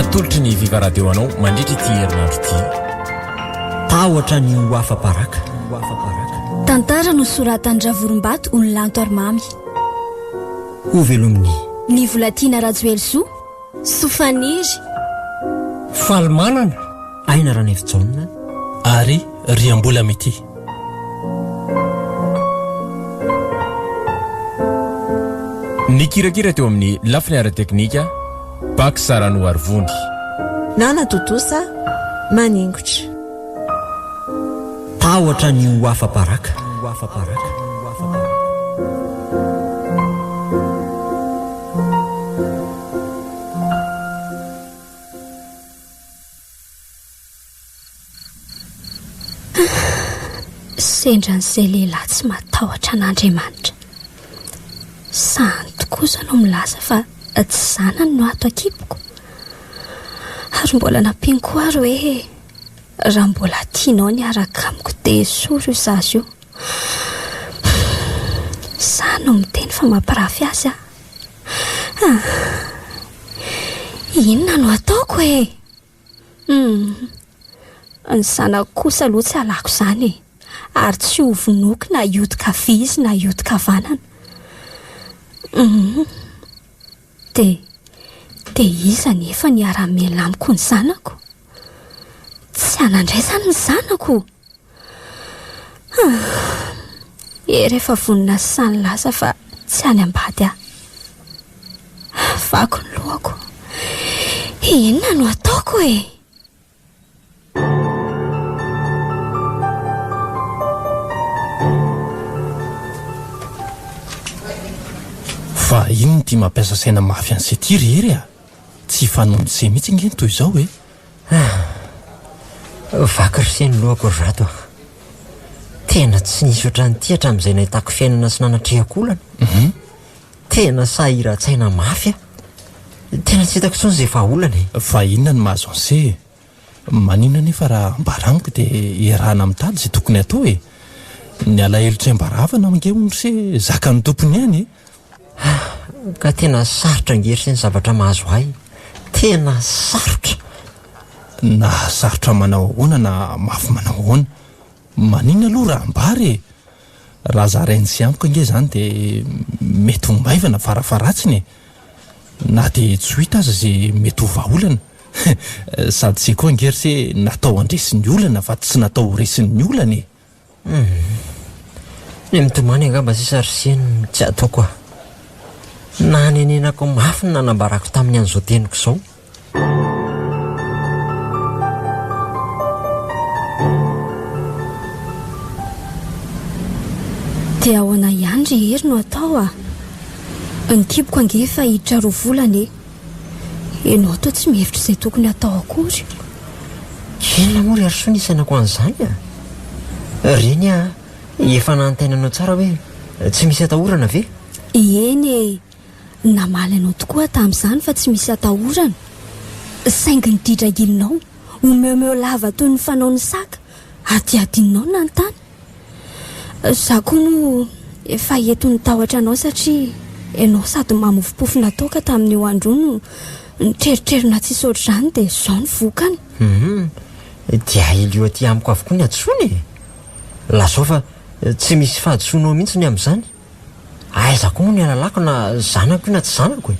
Atolotry ny Viva Radio anao mandritra ity herinandro ity. Tahotra ny ho afa-baraka. Tantara nosoratan'i Ravorombato Onilanto Arimamy. Ho velomin'i. Ny Volatiana Rajoelisoa. Sofaniry. Falimanana. Aina Ranaivojaona. Ary Riambola Mitia. Nikirakira teo amin'ny lafiny ara-teknika, Bax Ranoarivony. Nana tontosa maningotra. Tahotra ny ho afa-baraka. Sendra an'izay lehilahy tsy matahotra an'Andriamanitra. Sahany tokoa izao no milaza fa tsy zanany no ato an-kiboko. Ary mbola nampiany koa ary hoe raha mbola tianao ny hiaraka amiko dia esory io zaza io. Sahy no miteny fa mampirafy azy aho. Ah! Inona no ataoko e? Hum! Ny zanako kosa aloha tsy halako izany e! Ary tsy ho vonoiko na hiodin-kavia izy na hiodin-kavanana. Hum! Dia, dia iza anefa no hiara-miala amiko ny zanako? Tsy hanan-dray izany ny zanako! Ah! Hery efa vonona sy sahy nilaza fa tsy any am-bady aho. Vaky ny lohako. Inona no ataoko e? Fa inona ity mampiasa saina mafy an'i Sety ry Hery a? Tsy fanaon'i Se mihitsy ange ny toy izao e! Vaky ry se ny lohako ry Rado a! Tena tsy nisy ohatran'ity hatramin'izay nahitako fiainana sy nanatrehako olana. Mhm. Tena sahiran-tsaina mafy aho. Tena tsy hitako intsony izay vahaolana e! Fa inona no mahazo an'i se e? Maninona anefa raha ambara amiko dia iarahana mitady izay tokony hatao e? Ny alahelo tsy ambaravana ange hono ry se zakan'ny tompony ihany e! Ka tena sarotra ange ry se ny zavatra mahazo ahy. Tena sarotra! Na sarotra manao ahoana na mafy manao ahoana. Maninona aloha raha ambara e? Raha zarain'i se amiko ange izany dia mety ho maivana farafaharatsiny e! Na dia tsy ho hita aza izay mety ho vahaolana. Sady se koa ange ry se natao handresy ny olana fa tsy natao ho resin'ny olana e! Humm. Ny mitomany angamba sisa ry se no tsy ataoko a. Nanenenako mafy ny nanambarako taminy an'izao teniko izao. Dia ahoana ihany ry Hery no atao a? Ny kiboko ange efa hiditra roa volana e. Ianao toa tsy mihevitra izay tokony hatao akory. Inona moa ry Harisoa ny isainako an'izany a? Reny a, efa nanontany anao tsara hoe tsy misy atahorana ve? Eny e! Namaly anao tokoa aho tamin'izany fa tsy misy atahorana. Saingy ny didragilinao, omeomeo lava toy ny fanaon'ny saka, adihadinonao ny nanontany. Izaho koa moa efa eto nitahotra anao satria ianao sady mamofompofona toaka tamin'io andro io no nitreritrerona tsisy ohatr'izany dia izao ny vokany. Hum, dia ailio aty amiko avokoa ny hadisoana e! Lazao fa tsy misy fahadisoanao mihitsy ny amin'izany. Aiza koa moa ny halalako na zanako io na tsy zanako e!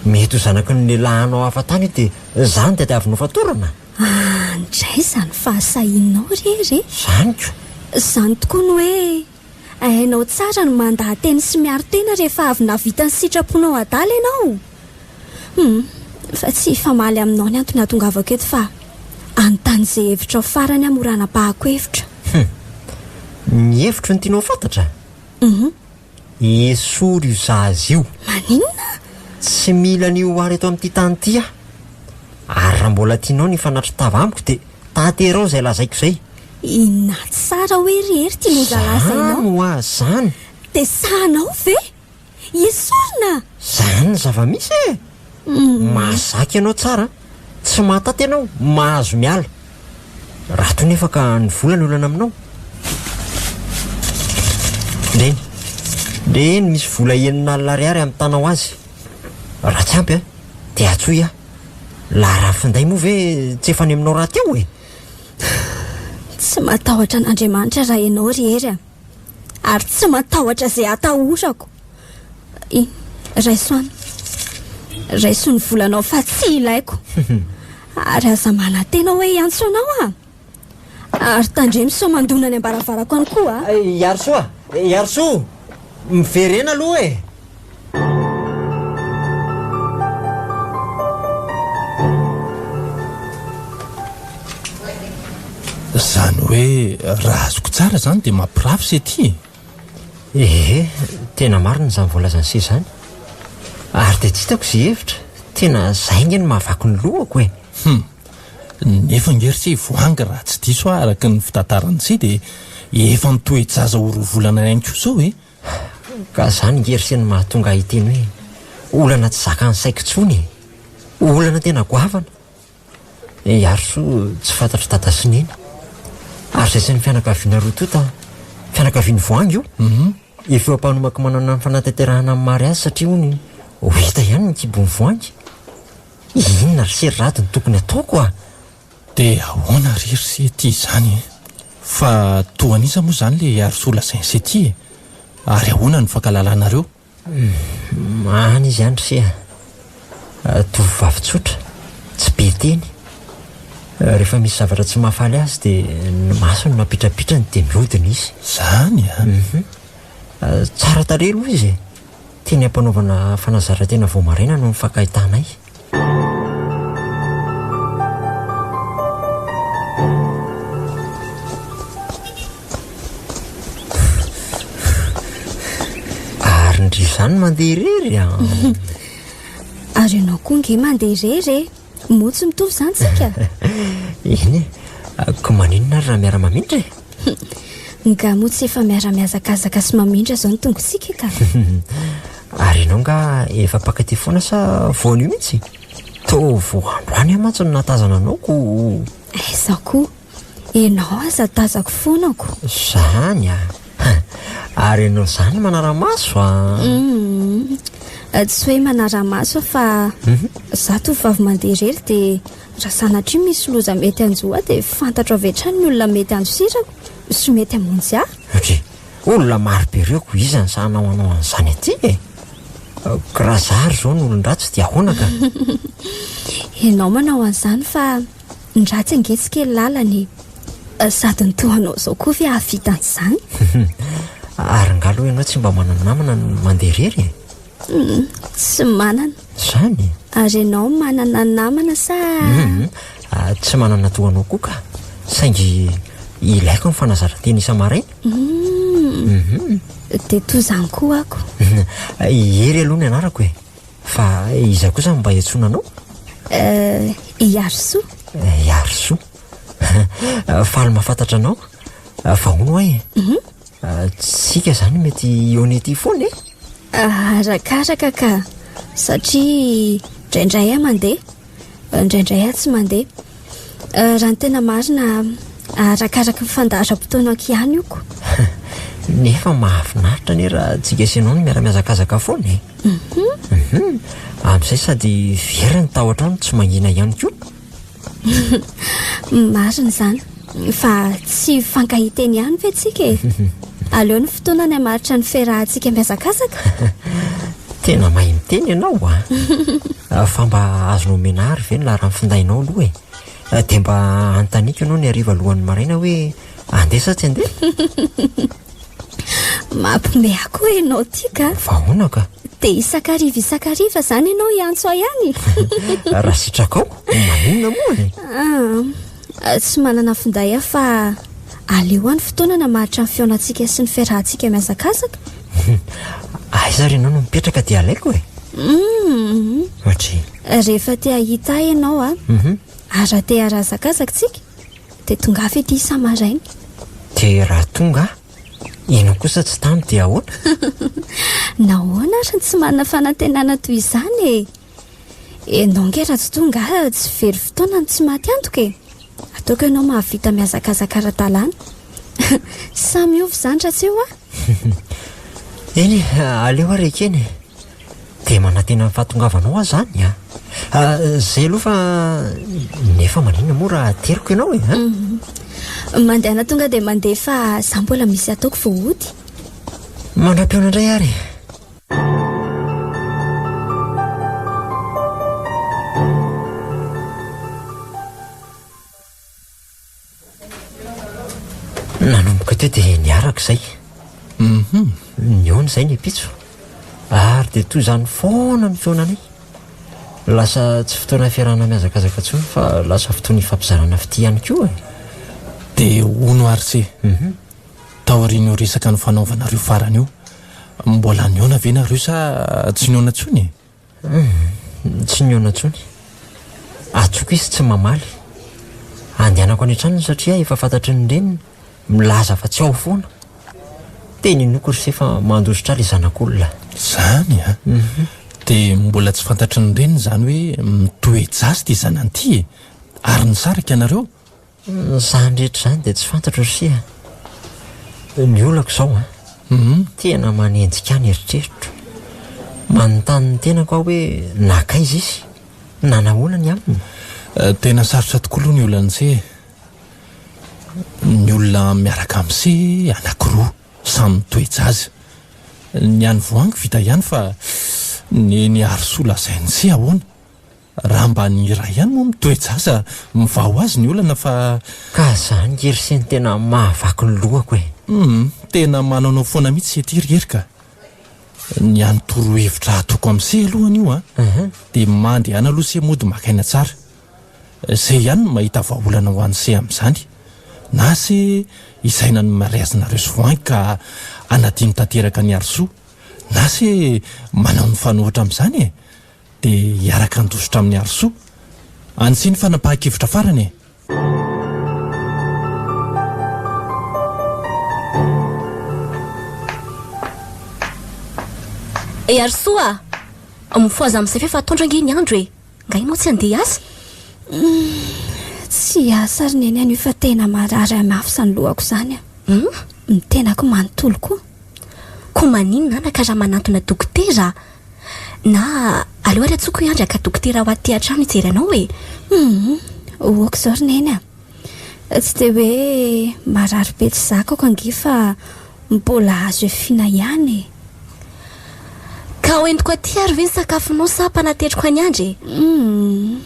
Mety ho zanaky ny lehilahinao hafa tany io dia izaho no tadiavinao fatorana? Andray izany fahasahianao re re! Izany ko! Izany tokoa ny hoe hainao tsara ny mandaha-teny sy miaro tena rehefa avy nahavita ny sitraponao adala ianao! Hum, fa tsy hifamaly aminao ny antony hahatongavako eto fa hanontany izay hevitrao farany aho mora hanapahako hevitra. Hum, ny hevitro no tianao ho fantatra? Hum. Esory io zaza io. Maninona? Tsy mila an'io ary eto amin'ity tany ity aho. Ary raha mbola tianao ny hifanatri-tava amiko dia tanterao izay lazaiko izay. Inona tsara hoe ry Hery ity nozalazainao? Zany hoa zany. Dia sahanao ve? Esorina! Zany ny zava-misy e! Mahazaka ianao tsara an! Tsy mahataty ianao, mahazo miala. Raha toa nefa ka ny vola no olana aminao? Ndreny, ndreny misy vola 60 ariary hamitana ho azy. Raha tsy ampy an, dia antsoy aho. Laharan'ny finday moa ve tsy efa any aminao rahateo e? Tsy matahotra an'Andriamanitra raha ianao ry Hery a! Ary tsy matahotra izay atahorako. Iny, raiso any. Raiso ny volanao fa tsy ilaiko. Ary aza manantena hoe hiantso anao aho. Ary tandremo sao mandona any am-baravarako any koa a! Iarisoa! Iarisoa! Miverena aloha e! Izany hoe raha azoko tsara izany dia mampirafy se ty e! Ehe, tena marina izany voalazan'i se izany. Ary dia tsy hitako izay hevitra. Tena izay ange no mahavaky ny lohako e! Hum! Nefa ange ry se Voahangy raha tsy diso aho araka ny fitantaran'i se dia efa mitoe-jaza ho roa volana ihany koa izao e! Ka izany ange ry se no mahatonga ahy hiteny hoe olana tsy zakan'ny saiko intsony e! Olana tena goavana. I Harisoa tsy fantatr'i Dada sy Neny. Ary izay sy ny fianakaviana roa tonta, fianakavian'i Voahangy io, efa eo am-panomankomanana ny fanatanterahana ny mariazy satria hono ho hita ihany ny kibon'i Voahangy. Inona ry se ry Rado no tokony ataoko a? Dia ahoana re ry se ity izany e? Fa toa an'iza moa izany ilay Harisoa lazain'i se ity e? Ary ahoana no fankalalanareo? Any izy any ry se a! Tovovavy tsotra, tsy be teny. Rehefa misy zavatra tsy mahafaly azy dia ny masony no apitrapitrany dia mihodina izy. Izany a? Mhm. Tsara tarehy aloha izy e! Teny am-panaovana fanazaran-tena vao maraina no nifankahitanay. Ary ndry izany mandeha irery an! Ary ianao koa nge mandeha irery e! Moa tsy mitovy izany tsika? Eny e! Ko maninona ary raha miara-mamindra e? Nga moa tsy efa miara-mihazakazaka sy mamindra izao ny tongotsika ka! Ary ianao nga efa mpakaty foana sa vao anio mihitsy? Toa vao androany aho mantsy no nahatazana anao ko! Aiza koa! Ianao aza tazako foana ko! Zany a! Ary ianao zany manara-maso a! Humm! Tsy hoe manara-maso fa za tovovavy mandeha irery dia raha sanatria misy loza mety hanjo ahy dia fantatro avy hatrany ny olona mety handosirako sy mety hamonjy ahy. Dry, olona maro be ireo ko iza no sahy hanao anao an'izany aty e? Ko raha za ary izao no olon-dratsy dia ahoana ka? Ianao manao an'izany fa Ny ratsy ange tsy kely lalana e! Sady ny toa anao izao koa ve hahavita an'izany? Ary nga aloha ianao tsy mba manana namana no mandeha irery e? Tsy manana. Izany? Ary ianao manana namana sa? Hum, tsy manana toa anao koa ka. Saingy ilaiko ny fanazaran-tena isa-maraina. Hum, dia toa izany koa ako. I Hery aloha ny anarako e. Fa iza kosa no mba iantsoana anao? Eh, i Harisoa. I Harisoa. Faly mahafantatra anao. Fa hono hoa e. Mhm. Tsika izany mety hihaona ety foana e? Arakaraka ka. Satria indraindray aho mandeha, indraindray aho tsy mandeha. Raha ny tena marina, arakaraky ny fandaharam-potoanako ihany io ko. Nefa mahafinaritra anie raha tsika sy ianao no miara-mihazakazaka foana e. Mhm. Amin'izay sady very ny tahotra no tsy mangina ihany koa. Marina izany. Fa tsy hifankahita eny ihany ve tsika e? Aleo ny fotoana ny hamaritra ny fiarahantsika mihazakazaka. Tena mahay miteny ianao a! Fa mba azonao omena àry ve ny laharan'ny findainao aloha e? Dia mba anontaniako ianao ny hariva alohan'ny maraina hoe andeha sa tsy andeha? Mampiomehy ahy koa ianao ity ka! Fa ahoana ka? Dia isan-kariva isan-kariva izany ianao hiantso ahy ihany? Raha sitrakao, maninona moa e? Ah, tsy manana finday aho fa aleo aho ny fotoana namaritra ny fihaonantsika sy ny fiarahantsika mihazakazaka. Aiza ary ianao no mipetraka dia alaiko e? Hum. Ohatry. Rehefa te hahita ahy ianao a, Mhm. ary raha te hiara-hazakazaka tsika, dia tongava ety isa-maraina. Dia raha tonga aho, ianao kosa tsy tamy dia ahoana? Nahoana ary no tsy manana fanantenana toy izany e? Ianao ange raha tsy tonga aho tsy very fotoana no tsy maty antoka e! Ataoko ianao mahavita mihazakazaka ara-dalàna. Samy miova izany raha tsy eo aho. Eny e, aleo ary ekena e. Dia manantena ny fahatongavanao aho izany a! Ah, zay aloha fa nefa maninona moa raha ateriko ianao e a? Mhm. Mandehana tonga dia mandeha fa za mbola misy ataoko vao hody. Mandra-pihaona indray ary e. Nanomboka teo dia niaraka izay. Mhm. Nihaona izay ny ampitso. Ary dia toy izany foana ny fihaonanay. Lasa tsy fotoana fiarahana mihazakazaka intsony fa lasa fotoana ifampizarana fitia ihany koa e. Dia hono ary se, Mhm. taorian'io resaka nifanaovanareo farany io, mbola nihaona ve nareo sa tsy nihaona intsony e? Humm, tsy nihaona intsony. Antsoiko izy tsy mamaly. Andehanako any an-tranony satria efa fantatry ny reniny, milaza fa tsy ao foana. Tena inoako ry se fa mandositra ahy ilay zanak'olona. Izany an? Dia mbola tsy fantatry ny reniny izany hoe mitoe-jaza ity zanany ity e? Ary nisaraka ianareo? Izany rehetra izany dia tsy fantatro ry se a! Ny olako izao an, tena manenjika ahy ny eritreritro. Manontany ny tenako aho hoe nankaiza izy? Nanahoana ny aminy? Tena sarotra tokoa aloha ny olan'i se e! Ny olona miaraka amin'i se anankiroa, samy mitoe-jaza. Ny an'i Voahangy vita ihany fa ny an'i Harisoa lazain'i se ahoana? Raha mba ny iray ihany moa mitoe-jaza mivaha ho azy ny olana fa. Ka zany nge ry se no tena mahavaky ny lohako e! Humm, tena manaonao foana mihitsy se ty ry Hery ka! Ny hany torohevitra ataoko amin'i se aloha anio an, dia mandehana aloha se mody maka aina tsara. Se ihany no mahita vahaolana ho an'i se amin'izany. Na se hisaina ny mariazinareo sy Voahangy ka hanadino tanteraka an'i Harisoa. Na se manao ny mifanohitra amin'izany e! Dia hiaraka handositra amin'i Harisoa. An'se ny fanapahan-kevitra farany e! I Harisoa a! Mifohaza amin'izay f'efa atoandro ange ny andro e! Nga ianao tsy handeha hiasa? Tsy hiasa ry Neny anio fa tena marary ahy mafy izany lohako izany a! Ny tenako manontolo koa. Koa maninona anaka raha manantona dokotera? Na aleo ary antsoiko i Andry haka dokotera ho aty an-trano hijery anao e! Humm, ok izao ry Neny a! Tsy dia hoe marary be tsy zakako ange fa mbola azo efiana ihany e! Ka hoentiko aty ary ve ny sakafonao sa hampanateriko an'i Andry e? Humm,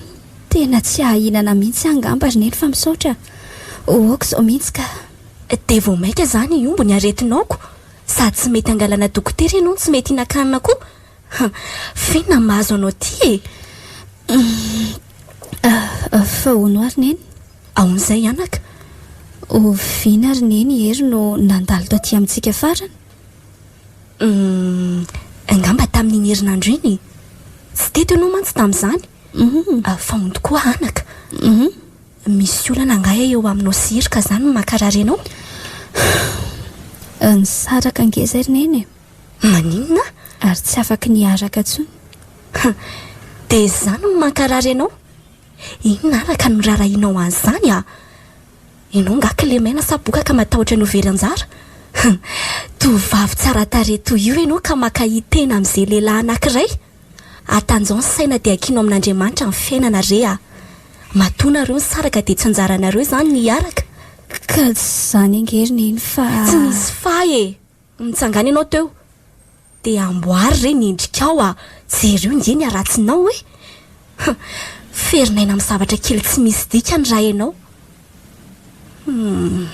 tena tsy hahahinana mihitsy aho angamba ry Neny fa misaotra. Ok izao mihitsy ka! Dia vao mainka izany hihombo ny aretinao ko! Sady tsy mety angalana dokotera ianao no tsy mety hinan-kanina koa. Ha, f'inona no mahazo anao ity e? Fa hono ary Neny? Ahoana izay anaka? Oviana ry Neny i Hery no nandalo taty amintsika farany? Humm, angamba tamin'iny herinandro iny e. Tsy teto ianao mantsy tamin'izany. Fa hono tokoa anaka? Misy olana angaha eo aminao sy Hery ka zany no mankarary anao? Nisaraka ange izay ry Neny e! Maninona? Ary tsy afaky ny hiaraka intsony. Dia izany no mankarary anao? Inona araka no rarahianao an'izany a? Ianao angaha kilemaina sa boka ka matahotra ny ho very anjara? Tovovavy tsara tarehy toy io ianao ka maka hitena amin'izay lehilahy anankiray? Atanjao ny saina dia ankino amin'Andriamanitra ny fiainana re a! Matoa nareo nisaraka dia tsy anjaranareo izany ny hiaraka. Ka tsy izany ange ry Neny fa. Tsy nisy fa e! Nitsangana ianao teo. Dia amboary re ny endrikao a! Jereo nge ny haratsinao e! Ferinaina amin'ny zavatra kely tsy misy dikany raha ianao. Humm.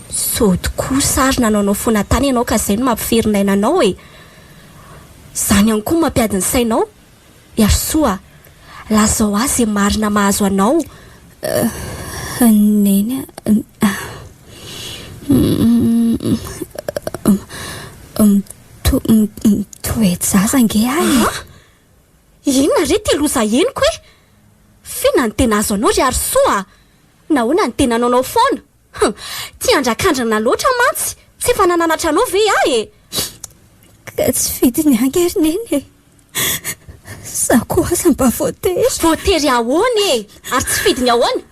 Sao kosa ary nanaonao foana tany ianao ka izay no mampiferin'aina anao e! Izany ihany koa no mampiady ny sainao? Iarisoa a! Lazao ahy izay marina mahazo anao. Neny a! Mitoe-jaza ange aho e! An! Inona re ity loza henoko e! F'inona no tena azo anao ry Harisoa a! Nahoana no tena anaonao foana? Hum! Tia andrakandrana loatra mantsy! Tsy efa nananatra anao ve aho e? Ka tsy fidiny ange ry Neny e! Za koa aza mba voatery. Voatery ahoana e? Ary tsy fidiny ahoana?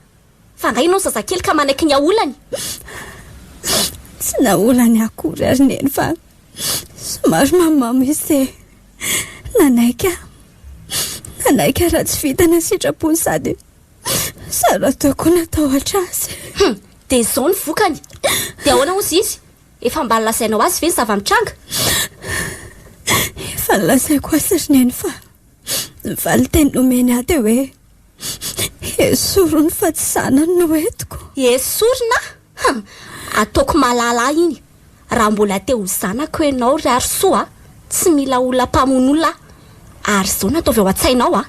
Fa angaha ianao zazakely ka manaiky ny aolany? Tsy naolany akory ary Neny fa somary mamimamy izy dia nanaiky aho. Nanaiky aho raha tsy vintana sitrapony sady za rahateo koa natahotra azy. Hum! Dia izao ny vokany. Dia ahoana hozy izy? Efa mba nolazainao azy ve ny zava-mitranga? Efa nolazaiko azy ry Neny fa ny valinteny nomeny ahy dia hoe esoriny fa tsy zanany no entiko. Esorina? Hum! Ataoko mahalala ahy iny. Raha mbola te ho zanako ianao ry Harisoa a, tsy mila olona mpamono olona aho. Ary izao no ataovy ao an-tsainao a,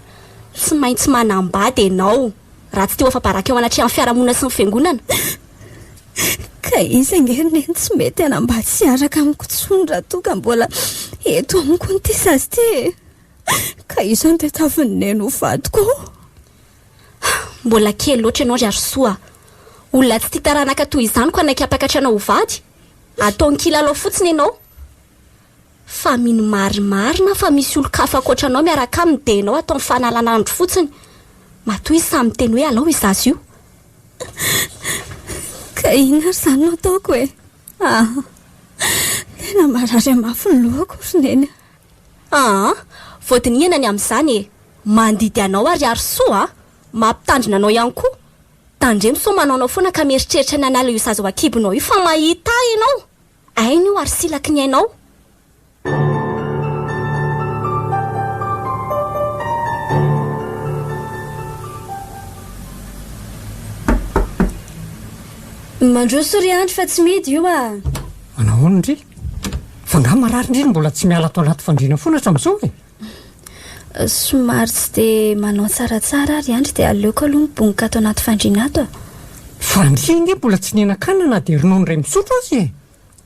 tsy maintsy manambady ianao raha tsy te ho afa-baraka eo anatrehan'ny fiarahamonina sy ny fiangonana. Ka iza ange ry Neny tsy mety hanambady sy hiaraka amiko intsony raha toa ka mbola eto amiko ity zaza ity e! Ka iza no tadiavin'i Neny ho vadiko ao? Mbola kely loatra ianao ry Harisoa a! Olona tsy tia taranaka toy izany ko hanaiky hampiakatra anao ho vady? Ataony kilalao fotsiny ianao. Fa mino marimarina fa misy olon-kafa ankoatra anao miaraka aminy dia ianao ataony fanalana andro fotsiny. Matoa izy samy miteny hoe alao io zaza io. Ka inona ary izany no ataoko e? Aa! Tena marary mafy ny lohako ry Neny a! Aa! Vao dinihana ny amin'izany e! Mandidy anao ary Harisoa a! Mampitandrina anao ihany koa! Tandremo sao manaonao foana ka mieritreritra ny hanala io zaza ao an-kibonao io fa mahita ahy ianao! Aina io ary silaky ny ainao! Mandroso ry Andry fa tsy mihidy io a! Manahoana ndry? Fa nga marary ndry no mbola tsy miala ato anaty fandriana foana hatramin'izao e? Somary tsy dia manao tsaratsara ary Andry dia aleoko aloha mibongoka ato anaty fandriana ato a! Fa ndry ange mbola tsy nihinan-kanina na dia ronono iray misotro aza e!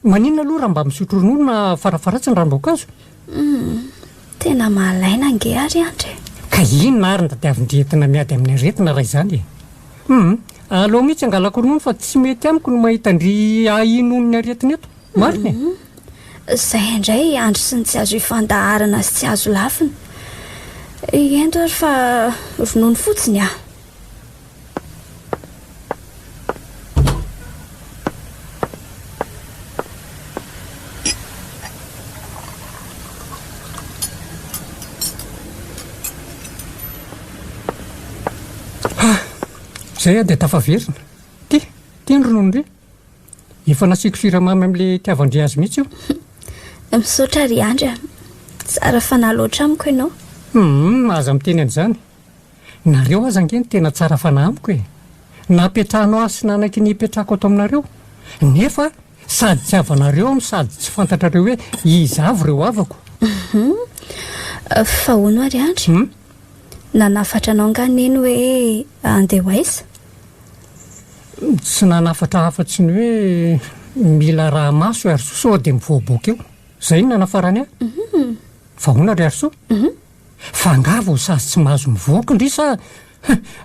Maninona aloha raha mba misotro ronono na farafaharatsiny ranom-boankazo? Humm, tena malaina ange ary Andry e! Ka inona ary no tadiavin-dry entina miady amin'ny aretina raha izany e? Humm, aleo mihitsy angalako ronono fa tsy mety amiko ny mahita an-dry ahy noho ny aretina eto. Marina e! Humm, izay indray Andry sy ny tsy azo ifandaharana sy tsy azo lavina. Ento ary fa ronono fotsiny ah! Ha! Zay aho dia tafaverina. Ty, ty ny ronono ry. Efa nasiako siramamy amin'ilay itiavan-dry azy mihitsy io. Misaotra ry Andry a. Tsara fanahy loatra amiko ianao. Humm, aza miteny an'izany. Nareo aza ange no tena tsara fanahy amiko e! Nampiantrano ahy sy nanaiky ny hipetrahako ato aminareo, nefa sady tsy havanareo aho no sady tsy fantatrareo hoe iza avy ireo havako. Hum, fa hono ary Andry? Hum? Nanafatra anao angaha Neny hoe handeha ho aiza? Tsy nanafatra afa-tsy ny hoe mila araha-maso i Arisoa sao dia mivoaboaka eo. Izay no nanafarany ahy. Fa ahoana ry Arisoa? Fa angaha vao sazy tsy mahazo mivoaka ndry sa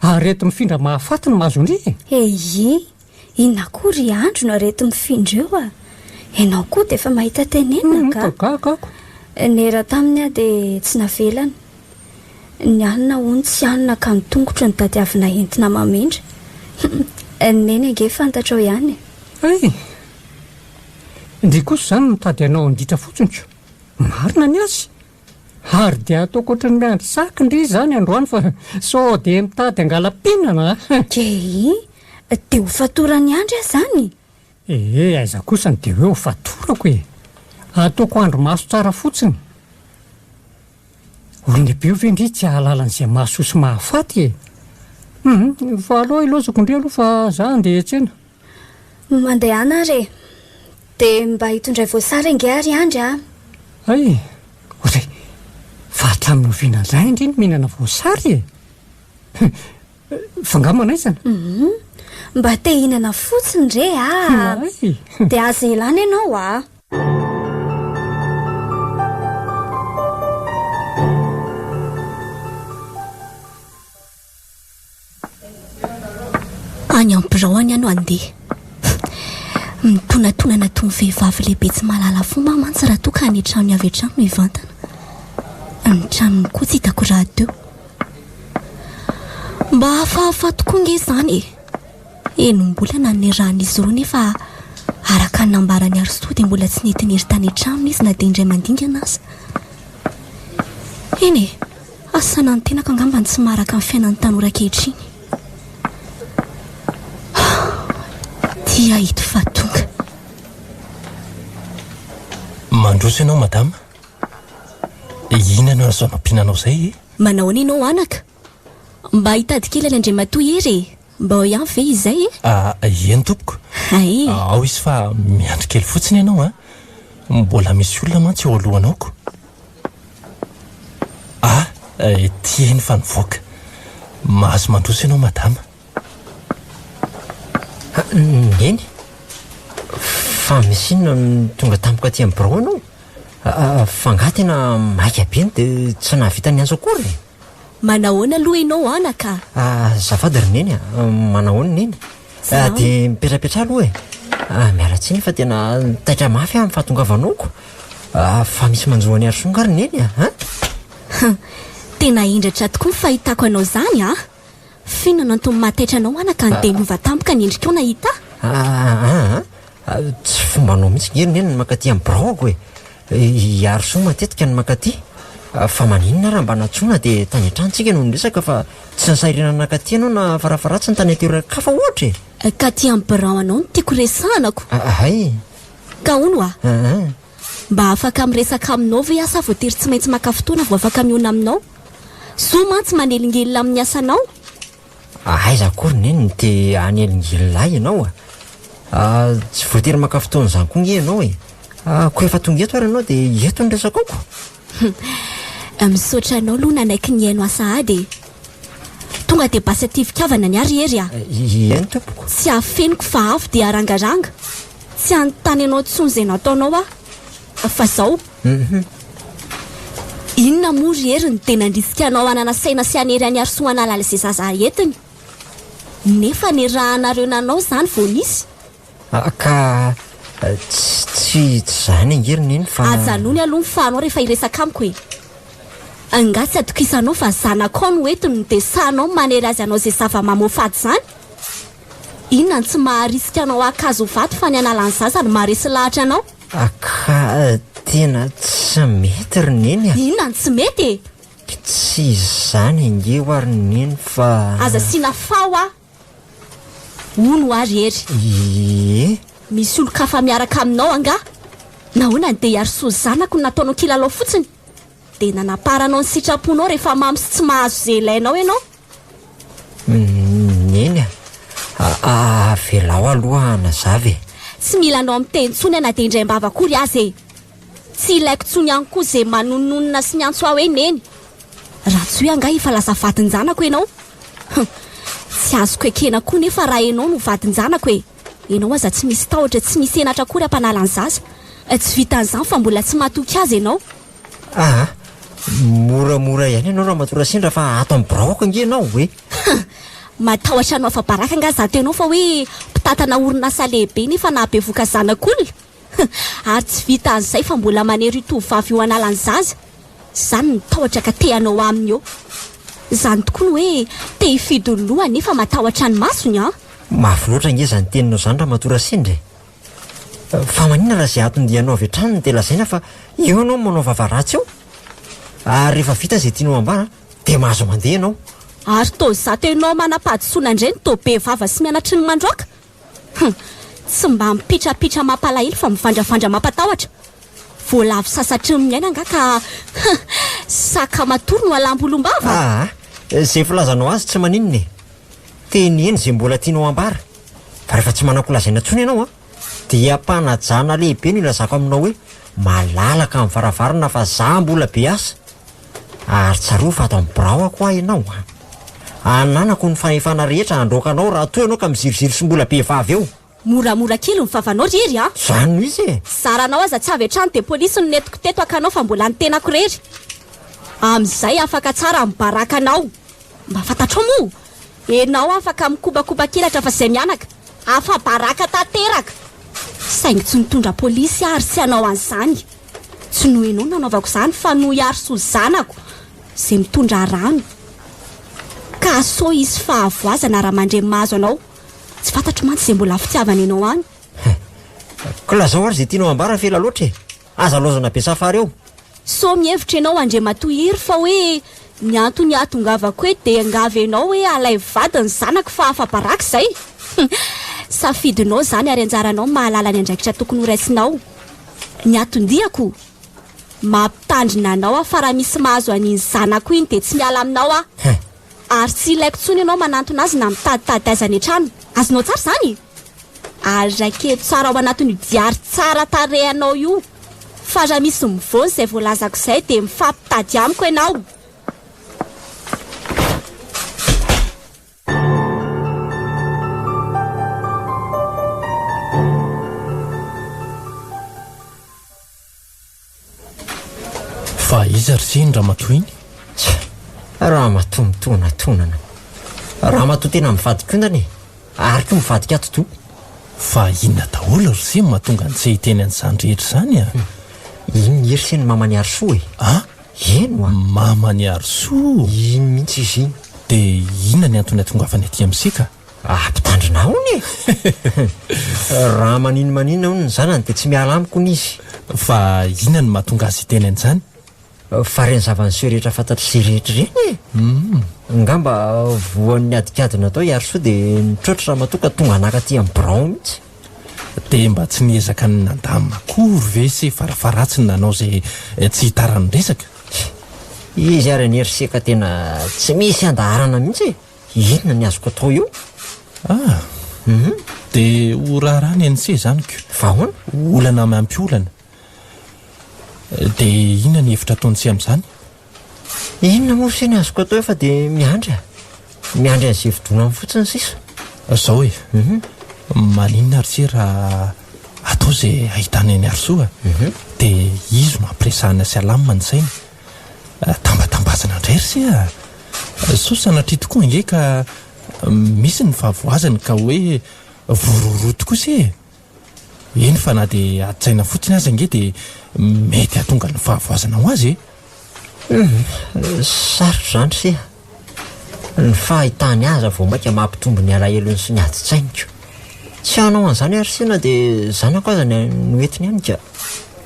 areti-mifindra mahafaty no mahazo ndry e? Eii, inona koa ry Andry no areti-mifindra eo a! Ianao koa dia efa mahita tenenina ka! Gaga ako. Niera taminy aho dia tsy navelany. Ny hanina hono tsy hanina ka ny tongotro no tadiavina entina mamindra. Neny ange fantatrao ihany e! Hay! Ndry kosa izany mitady hanao handitra fotsiny ko! Marina ny azy! Ary dia ataoko ohatran'ny miandry saky ndry izany androany fa sao dia mitady hangala-pihinana a! Kei! Dia ho fatoran'i Andry aho izany? Ee, aiza kosa no dia hoe ho fatorako e! Ataoko andry maso tsara fotsiny. Olon-dehibe io ve ndry tsy hahalala an'izay mahasoa sy mahafaty e! Hum, fa aleo ilaozako ndry aloha fa za handeha hiantsena. Mandehana ary e! Dia mba hitondray voasary ange ary Andry a! Hay! Ory! Fa hatramin'ny oviana indray ndry no mihinana voasary e? Fa nga manaizana? Hum! Mba te hihinana fotsiny re a! Hay! Dia aza elana ianao a! Any am-birao any aho no handeha. Mitonatonana toy ny vehivavy lehibe tsy mahalala fomba aho mantsy raha toa ka any an-tranony avy hatrany no hivantana. Ny tranony koa tsy hitako rahateo. Mba hafahafa tokoa ange izany e! Enim-bolana no niarahan'izy roa nefa araka ny nambaran'i Harisoa dia mbola tsy nety niery tany an-tranony izy na dia indray mandingana aza. Eny e! Asa na ny tenako angamba no tsy maharaka ny fiainan'ny tanora ankehitriny. Tia ito fa tonga. Mandroso ianao madama. Inona no azo anampiana anao izay e? Manahoana ianao anaka? Mba hitady kely an'i Andriamatoa Hery e! Mba ao ihany ve izay e? Ah, eny tompoko. Hay. Ao izy fa miandry kely fotsiny ianao an. Mbola misy olona mantsy eo alohanao ko. Ah, ity eny fa nivoaka. Mahazo mandroso ianao madama. Neny, fa misy inona no tonga tampoka aty amin'ny birao ianao? Fa angaha tena maika be no dia tsy nahavita niantso akory e? Manahoana aloha ianao anaka? Azafady ry Neny a! Manahoana Neny? Dia mipetrapetraha aloha e! Miala tsiny fa tena taitra mafy aho amin'ny fahatongavanao ko! Fa misy manjo an'i Harisoa angaha ry Neny a? Hum! Tena hendratra tokoa ny fahitako anao izany a! F'inona no antony mahataitra anao anaka no dia niova tampoka ny endrikao nahita ahy? Aa! Tsy fombanao mihitsy nge ry Neny ny mankaty amin'ny biraoko e! I Harisoa matetika no mankaty. Fa maninona raha mba nantsoina dia tany an-trano tsika no niresaka fa tsy nisahirirana nankaty ianao na farafaharatsiny tany an-toeran-kafa ohatra e! Ka aty amin'ny birao anao no tiako resahana ko! Hay! Ka hono hoa! Mba afaka miresaka aminao ve aho sa voatery tsy maintsy maka fotoana vao afaka mihaona aminao? Soa mantsy manelingelina amin'ny asanao! Aiza akory neny no te hanelingelina ahy ianao a! Tsy voatery maka fotoana izany koa nge ianao e! Koa efa tonga eto ary ianao dia eto ny resaka aoko! Misaotra anao aloha nanaiky nihaino ahy sahady e! Tonga dia basy aty fitiavana ny ahy ry Hery a! Eny tompoko! Tsy afeniko fa avy dia arangaranga! Tsy hanontany anao intsony izay nataonao aho fa zao! Inona moa ry Hery no dia nandrisika anao hanana saina sy hanery an'i Harisoa hanala izay zaza entiny? Nefa nirahanareo nanao izany vao nisy? Ka tsy tsy izany ange ry Neny fa. Ajanony aloha ny fahanao rehefa hiresaka amiko e! Angaha tsy atokisanao fa zanakao no entiny no dia sahinao ny manery azy hanao izay zava-mamoafady izany? Inona no tsy maharisika anao haka azy ho vady fa ny hanala ny zaza no maharesy lahatra anao? Ka tena tsy mety ry Neny a! Inona no tsy mety e? Tsy izany ange hoa ry Neny fa. Aza asiana fa hoa! Hono hoa ry Hery. Ie. Misy olon-kafa miaraka aminao angaha? Nahoana no dia i Harisoa zanako no nataonao kilalao fotsiny? Dia nanaparanao ny sitraponao rehefa mamo sy tsy mahazo izay ilainao ianao? Neny a, avelao aloha hanazava e. Tsy mila anao miteny intsony aho na dia indray am-bava akory aza e. Tsy ilaiko intsony ihany koa izay manononona sy miantso ahy hoe Neny. Raha tsy hoe angaha efa lasa vadin-janako ianao? Hum, tsy azoko ekena koa nefa raha ianao no vadin-janako e. Ianao aza tsy misy tahotra, tsy misy henatra akory hampanala ny zaza. Tsy vitan'izany fa mbola tsy matoky azy ianao. Aa! Moramora ihany ianao Ramatoa Rasendra fa ato amin'ny biraoko ange ianao e! Hum! Matahotra hanao afa-baraka angaha izato ianao fa hoe mpitantana orinasa lehibe nefa nahabevoka zanak'olona? Hum! Ary tsy vitan'izay fa mbola manery io tovovavy io hanala ny zaza. Izany ny tahotra ka te hanao aminy eo. Izany tokoa ny hoe te hifidy ny lohany nefa matahotra ny masony an! Mafy loatra ange izany teninao izany Ramatoa Rasendra e! Fa maninona raha izay aton-dianao avy hatrany no dia lazaina fa eo ianao no manao vava ratsy eo? Ary rehefa vita izay tianao ambara dia mahazo mandeha ianao. Ary toa izato ianao manam-pahadisoana indray no toa be vava sy mianatry ny mandroaka? Hum! Tsy mba mipitrapitra mampalahelo fa mivandravandra mampatahotra. Voalavo sasatry ny miaina angaha ka hum! Saka matory no alam-bolombava? Aa! Izay filazanao azy tsy maninona e! Teneno izay mbola tianao ambara. Fa rehefa tsy manan-kolazaina intsony ianao an, dia am-panajana lehibe no ilazako aminao hoe malalaka ny varavarana fa za mbola be asa. Ary tsarovy fa ato amin'ny biraoko aho ianao an. Ananako ny fahefana rehetra handroaka anao raha toa ianao ka miziriziry sy mbola be vava eo. Moramora kely ny vavanao ry Hery a! Izany no izy e! Zaranao aza tsy avy hatrany dia polisy no nentiko teto haka anao fa mbola ny tenako irery. Amin'izay afaka tsara ny barakanao. Mba fantatrao moa? Enao afaka mikopakopa-kelatra fa zay mianaka afa-baraka tanteraka! Saingy tsy nitondra polisy aho ary tsy hanao an'izany. Tsy noho enao no nanaovako izany fa noho i Harisoa zanako izay mitondra rano. Ka sao hisy fahavoazana raha mandre ny mahazo anao. Tsy fantatro mantsy izay mbola fitiavany enao any. Ko lazao ary izay tianao ambara fa ela loatra e! Aza laozana be safary eo. Sao mihevitra ianao Andriamatoa Hery fa hoe. Ny antony ahatongavako eto dia hiangavy anao hoe alaivo vady ny zanako fa afa-baraka izay. Safidinao izany ary anjaranao ny mahalala ny andraikitra tokony horaisinao. Ny anton-diako? Mampitandrina anao aho fa raha misy mahazo an'iny zanako iny dia tsy miala aminao aho. Ary tsy ilaiko intsony ianao manantona azy na mitaditady azy any an-trano. Azonao tsara izany? Ary raiketo tsara ao anatin'io diary tsara tarehy anao io fa raha misy mivoana izay voalazako izay dia mifampitady amiko ianao. Fa iza ry se iny ramatoa iny? Tsia, ramatoa mitonatonana. Ramatoa tena mivadika ondana e! Ary koa mivadika atidoha. Fa inona daholo ry se no mahatonga an'i se hiteny an'izany rehetra izany a? Iny ry se no maman'i Harisoa e! A? Eny oa! Maman'i Harisoa? Iny mihitsy izy iny. Dia inona ny antony hatongavany aty amin'i se ka? Ampitandrina hono e! Raha maninomaninona hono ny zanany dia tsy miala amiko hono izy. Fa inona no mahatonga azy hiteny an'izany? Fa ireny zava-niseho rehetra fantatr'izay rehetra ireny e! Angamba voan'ny adikady natao i Harisoa dia nitroatra ramatoa ka tonga naka aty amin'ny birao mihitsy. Dia mba tsy niezaka ny nandamina akory ve se farafaharatsiny nanao izay tsy hitaran'ny resaka? Izy ary anie ry se ka tena tsy misy andaharana mihitsy e! Inona ny azoko atao eo? Ah! Hum. Dia ho raharaha ny an'se izany ko. Fa ahoana? Olana miampy olana. Dia inona ny hevitra ataon'se amin'izany? Inona moa se ny azoko atao eo fa dia miandry a. Miandry an'izay fidonany fotsiny sisa. Zao e. Hum. Maninona ry se raha atao izay ahitana an'i Harisoa? Hum. Dia izy no ampiresahana sy alamina ny sainy. Tambatambazana indray ry se a! Sao sanatria tokoa ange ka misy ny fahavoazany ka hoe voarohirohy tokoa se e! Eny fa na dia adin-tsaina fotsiny aza ange dia mety hahatonga ny fahavoazana ho azy e! Humm, sarotra izany ry se a! Ny fahitany azy vao mainka mampitombo ny alahelony sy ny adin-tsainy ko! Tsy hanao an'izany aho ry se na dia zanako aza no entiny any ka!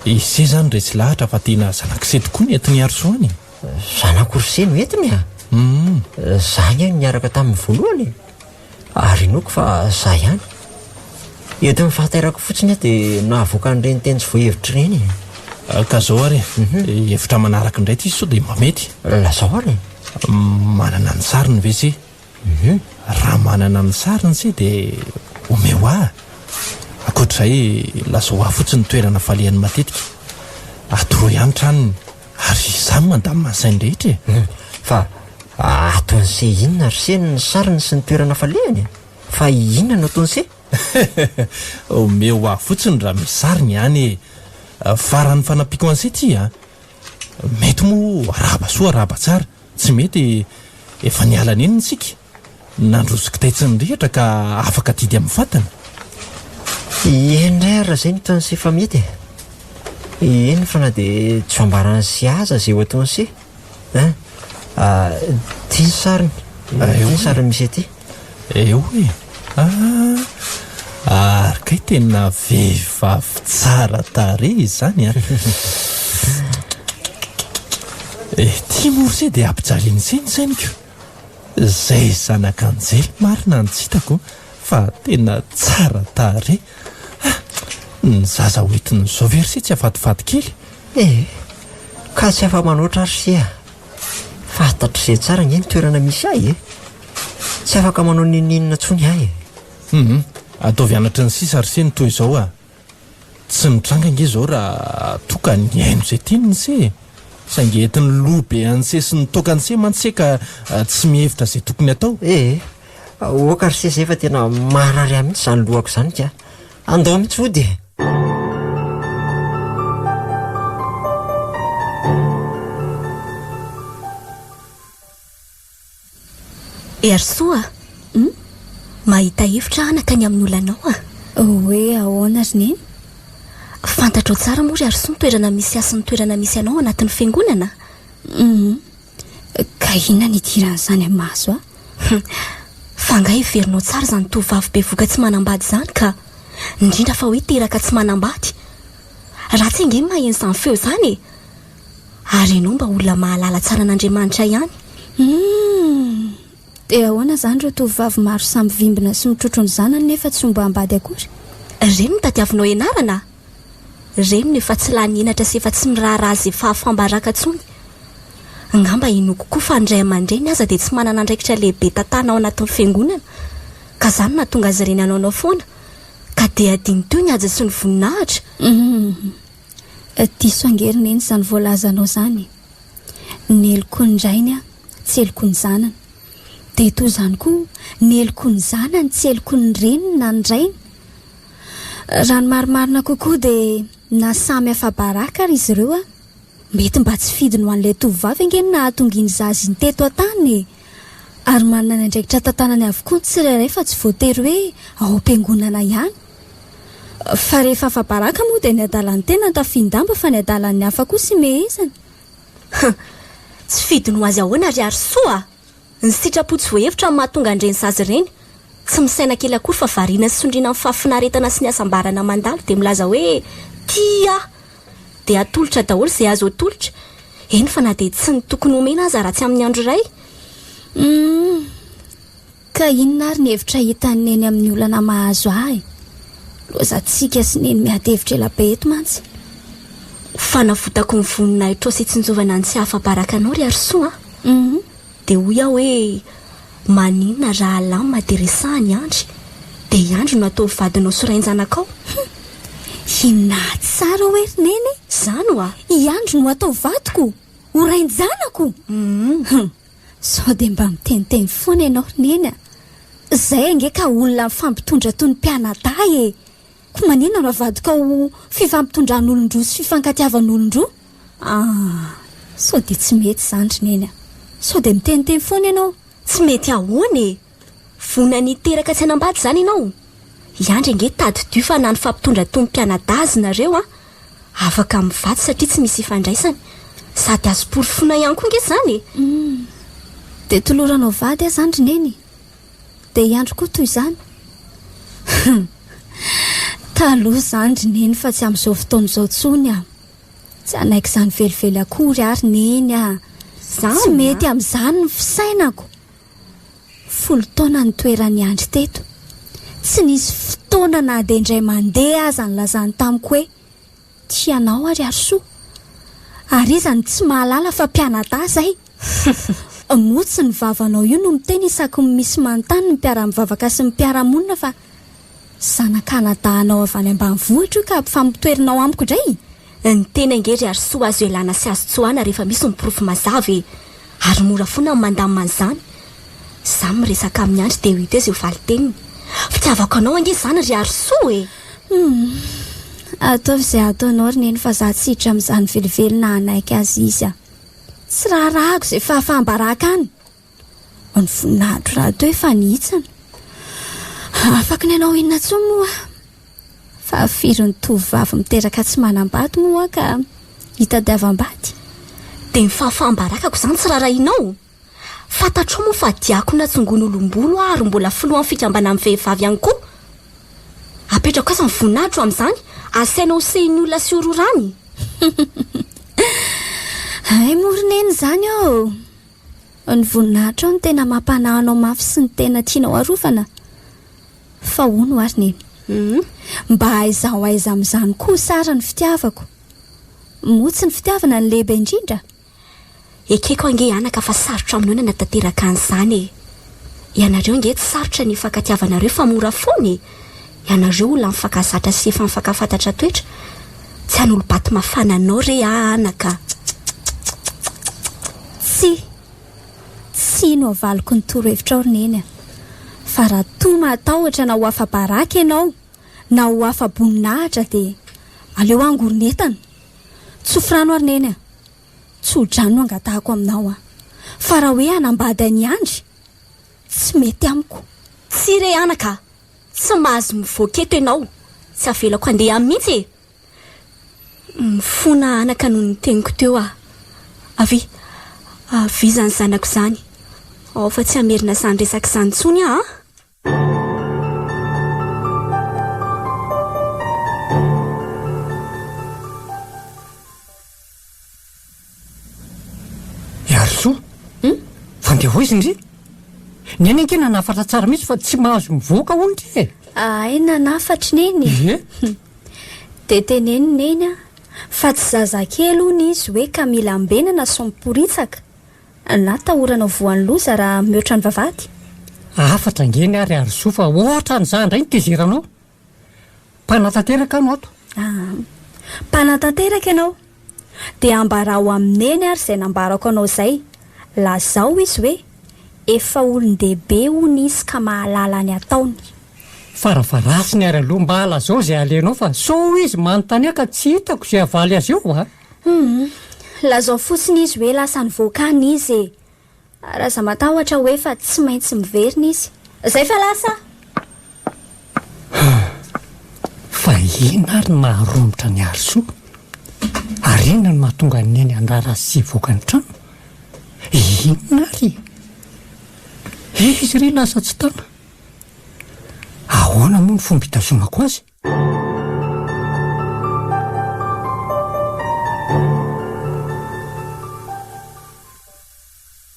Ise izany resy lahatra fa tena zanak'ise tokoa ny entin'i Harisoa any e! Zanako ry se no entiny a! Za ange no niaraka taminy voalohany e! Ary inoako fa za ihany. Eto amin'ny fahatairako fotsiny aho dia nahavoaka an'ireny teny tsy voahevitra ireny e! Ka zao ary e, hevitra manaraka indray ity sao dia mba mety. Lazao ary e! Manana ny sariny ve se? Raha manana ny sariny se dia omeo ahy. Ankoatr'izay, lazao ahy fotsiny ny toerana falehany matetika. Atoroy ahy ny tranony. Ary izaho no mandamina ny sainy rehetra e! Fa ataon'i se inona ry se ny sariny sy ny toerana falehany e? Fa inona no ataon'i se? Omeo ahy fotsiny raha misy sariny any e! Fa raha ny fanampiako an'i se ty an! Mety moa arahaba soa arahaba tsara, tsy mety efa niala nenina isika, nandroso kitay tsy nirehitra ka afaka adidy amin'ny fatana. Eny indray ary raha izay no ataon'i se fa mety e! Eny fa na dia tsy ho ambaran'i se aza izay ho ataon'i se an! Ity ny sariny, ity ny sariny misy aty. Eo e! Ah! Ary kay tena vehivavy tsara tarehy izany an! Ity moa ry se dia ampijalian'i se ny sainiko. Izay zanak'anjely marina no tsy hitako fa tena tsara tarehy. Ah! Ny zaza hoentin'izao ve ry se tsy hafatifaty kely? Eh! Ka tsy afa-manoatra ry se a! Fantatr'izay tsara ange ny toerana misy ahy e! Tsy afaka manao n'inon'inona intsony aho e! Hum, ataovy anatry ny sisa ry se ny toy izao a! Tsy mitranga ange izao raha toa ka nihaino izay tiany ny se e! Saingy entin'ny loha be an'i se sy ny toakan'i se mantsy se ka tsy mihevitra izay tokony atao. Eh! Aoka ry se izay fa tena marary ahy mihitsy izany lohako izany ka! Andao mihitsy hody e! Herisoa a! Hum? Mahita hevitra anaka ny amin'ny olanao a! Hoe ahoana ry Neny? Fantatrao tsara moa ry Harisoa ny toerana misy ahy sy ny toerana misy anao ao anatin'ny fiangonana? Hum. Ka inona ny idiran'izany amin'ny mahazo ahy? Hum. Fa angaha heverinao tsara izany tovovavy bevoka tsy manambady izany ka! Indrindra fa hoe teraka tsy manambady. Ratsy ange ny maheno izany feo izany e! Ary ianao mba olona mahalala tsara an'Andriamanitra ihany. Humm! Dia ahoana izany ireo tovovavy maro samy vimbina sy mitrotro ny zanany nefa tsy ombam-bady akory? Ireny no tadiavinao ianarana? Ireny no efa tsy lany henatra sy efa tsy miraharaha izay fahafam-baraka intsony. Angamba inoako koa fa ny ray aman-dreny aza dia tsy manana andraikitra lehibe tantana ao anatin'ny fiangonana, ka izany no nahatonga azy ireny hanaonao foana, ka dia adino teo ny haja sy ny voninahitra. Humm! Diso ange ry Neny izany voalazanao izany e! Ny heloky ny rainy tsy heloky ny zanany. Dia toy izany koa ny heloky ny zanany tsy heloky ny reniny na ny rainy. Raha ny marimarina kokoa dia na samy afa-baraka ary izy ireo, mety mba tsy fidiny ho an'ilay tovovavy ange no nahatonga iny zaza iny teto an-tany e! Ary manana ny andraikitra tantanany avokoa ny tsirairay fa tsy voatery hoe ao am-piangonana ihany. Fa rehefa afa-baraka moa dia ny adalan'ny tena no tafian-damba fa ny adalan'ny hafa kosa imehezana. Hum! Tsy fidiny ho azy ahoana ry Harisoa a! Ny sitrapo tsy voahevitra no mahatonga an'ireny zaza ireny. Tsy misaina kely akory fa variana sy sondriana amin'ny fahafinaretana sy ny hasambarana mandalo dia milaza hoe tia aho! Dia atolotra daholo izay azo atolotra. Eny fa na dia tsy ny tokony homena aza raha tsy amin'ny andro iray. Humm! Ka inona ary ny hevitra hitan'i Neny amin'ny olana mahazo ahy? Lozantsika sy Neny miady hevitra ela be eto mantsy. Ho fanavotako ny voninahitrao sy hitsinjovana ny tsy hahafa-baraka anao ry Harisoa a! Dia hoy aho hoe, maninona raha alamina dia resahana i Andry? Dia i Andry no atao vadinao sy rain-janakao? Hum! Inona tsara hoe ry Neny e? Izany ho'a! I Andry no atao vadiko? Ho rain-janako? Hum! Sao dia mba miteniteny foana ianao ry Neny a! Izay ange ka olona mifampitondra toy ny mpianadahy e! Koa maninona no avadikao ho fifampitondran'olon-droa sy fifankatiavan'olon-droa? Ah! Sao dia tsy mety izany ry Neny a! Sao dia miteniteny foana ianao? Tsy mety ahoana e! Vonona ny hiteraka tsy hanambady izany ianao? I Andry ange tadidio fa na nifampitondra toy ny mpianadahy aza nareo an! Afaka mivady satria tsy misy ifandraisany. Sady azo porofoina ihany koa ange izany e! Humm! Dia toloranao vady aho izany ry Neny? Dia i Andry koa toy izany? Humm! Taloha izany ry Neny fa tsy amin'izao fotoana izao intsony aho. Tsy hanaiky izany velively akory aho ry Neny a! Tsy mety amin'izany ny fisainako. Folo taona nitoeran'i Andry teto. Tsy nisy fotoana na dia indray mandeha aza nilazany tamiko hoe tia anao aho ry Harisoa. Ary iza no tsy mahalala fa mpianadahy izay? Moa tsy ny vavanao io no miteny isaky ny misy manontany ny mpiara-mivavaka sy ny mpiara-monina fa zanak'anadahinao avy any ambanivohitra io ka ampifamotoerinao amiko indray? Ny teny ange ry Harisoa azo ialana sy azo tsoahana rehefa misy ny porofo mazava e! Ary mora foana ny mandamina an'izany. Za miresaka amin'i Andry dia ho hita eo izay ho valin-teniny. Fitiavako anao ange izany ry Harisoa e! Humm. Ataovy izay ataonao ry Neny fa za tsy hiditra amin'izany velively na hanaiky azy izy aho. Tsy raharahako izay fahafaham-baraka any. Ny voninahitro rahateo efa nihitsana. Afaky ny hanao inona intsony moa aho? Fa firy ny tovovavy miteraka tsy manambady moa ka hitadiavam-bady? Dia ny fahafaham-barakako izany tsy rarahianao? Fantatrao moa fa diakona tsongon'olom-bolo aho ary mbola filohan'ny fikambanan'ny vehivavy ihany koa. Apetrako aiza ny voninahitro amin'izany? Asaina hosehin'ny olona sy hororany? Hay moa ry Neny izany ô! Ny voninahitrao no tena mampanahy anao mafy sy ny tena tianao arovana. Fa hono ary Neny. Mba aiza ho aiza amin'izany kosa ary ny fitiavako? Moa tsy ny fitiavana no lehibe indrindra? Ekeko ange anaka fa sarotra aminao ny hanatanteraka an'izany e! Ianareo ange tsy sarotra ny hifankatiavanareo fa mora foana e! Ianareo olona mifankazatra sy efa mifankafantatra toetra. Tsy hanolo-bato mafana anao re aho anaka. Tsia! Tsia no avaliko ny torohevitrao ry Neny a! Fa raha toa mahatahotra na ho afa-baraka ianao na ho afa-boninahitra dia aleo hangoron'entana. Tsofy rano ary Neny a! Tso-drano no angatahako aminao a! Fa raha hoe hanambady an'i Andry, tsy mety amiko. Tsia re anaka a! Tsy mahazo mivoaka eto ianao, tsy avelako handeha any mihitsy e! Mifona anaka noho ny teniko teo aho. Avia, avia izany zanako izany. Ao fa tsy hamerina izany resaka izany intsony aho an! Iarisoa? Izy ndry? Neny ange nanafatra tsara mihitsy fa tsy mahazo mivoaka hono ndry e! Hay nanafatry Neny e! Ie. Dia teneno Neny a, fa tsy zazakely hono izy hoe ka mila ambenana sao miporitsaka, na atahorana ho voan'ny loza raha mihoatra ny vavahady. Hafatra ange ny ahy ry Harisoa fa ohatran'izaho indray no tezeranao. Mpanatanteraka aho no ato. Aa. Mpanatanteraka ianao? Dia ambarao amin'i Neny ary izay nambarako anao izay. Lazao izy hoe efa olon-dehibe hono izy ka mahalala ny ataony. Farafaharasiny ary aloha mba lazao izay alehanao fa sao izy manontany ahy ka tsy hitako izay havaly azy eo a! Humm. Lazao fotsiny izy hoe lasa nivoaka any izy e! Ary aza matahotra hoe fa tsy maintsy miverina izy. Zay fa lasa aho! Fa inona ary no maha-romotra an'i Harisoa? Ary inona no mahatonga an'i Neny handrara azy tsy hivoaka ny trano? Inona ary e? Izy re lasa tsy tana. Ahoana moa ny fomba hitazomako azy?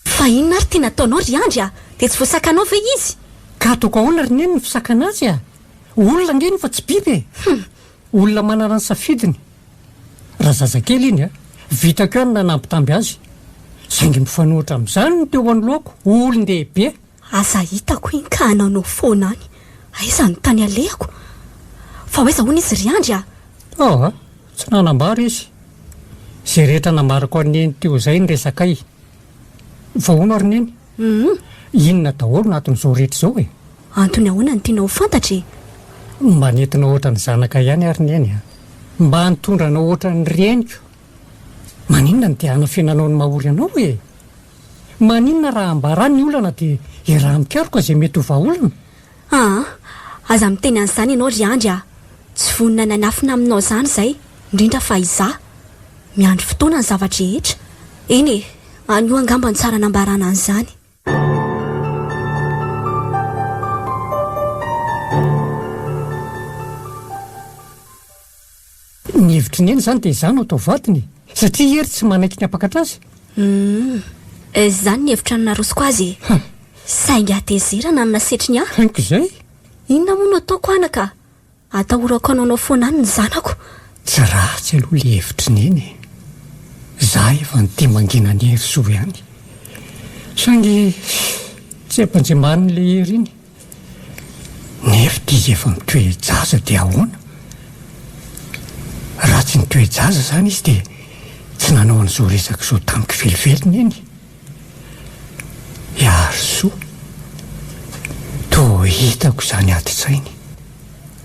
Fa inona ary ity nataonao ry Andry a? Dia tsy voasakanao ve izy? Ka ataoko ahoana ry Neny ny fisakana azy a? Olona ange iny fa tsy biby e! Hum! Olona manana ny safidiny. Raha zazakely iny a, vitako ihany ny nanambitamby azy. Saingy mifanohitra amin'izany ny teo anoloako, olon-dehibe. Aza hitako iny ka hanaonao foana any. Aiza no tany alehako? Fa ho aiza hono izy ry Andry a? Aa! Tsy nanambara izy. Izay rehetra nambarako an'i Neny teo izay ny resakay. Fa hono ary Neny? Hum. Inona daholo no anton'izao rehetra izao e? Antony ahoana no tianao ho fantatra e? Mba nentinao ohatran'ny zanaka ihany ary Neny a! Mba nitondra anao ohatran'ny reniko. Maninona no te hanafenanao ny mahory anao e? Maninona raha ambara ny olana dia iaraha-mikaroka izay mety ho vahaolana? Aa! Aza miteny an'izany ianao ry Andry a! Tsy vonona ny hanafina aminao izany izay, indrindra fa izaho. Miandry fotoana ny zava-drehetra. Eny e! Anio angamba no tsara anambarana an'izany. Ny hevitr'i Neny izany dia izaho no atao vadiny e! Satria i Hery tsy manaiky ny hampakatra azy. Humm. Izany ny hevitra narosoko azy e! Saingy hatezerana no nasetriny ahy. Haiko izay. Inona moa no ataoko anaka? Atahorako hanaonao foana any ny zanako. Tsy ratsy aloha ilay hevitr'i Neny e! Izaho efa nitia mangina an'i Herisoa ihany. Saingy tsy ampanjembaniny ilay Hery iny. Nefa ity izy efa mitoe-jaza dia ahoana? Raha tsy nitoe-jaza izany izy dia tsy nanao an'izao resaka izao tamiko velively Neny. Iarisoa, toa hitako izany adin-tsainy.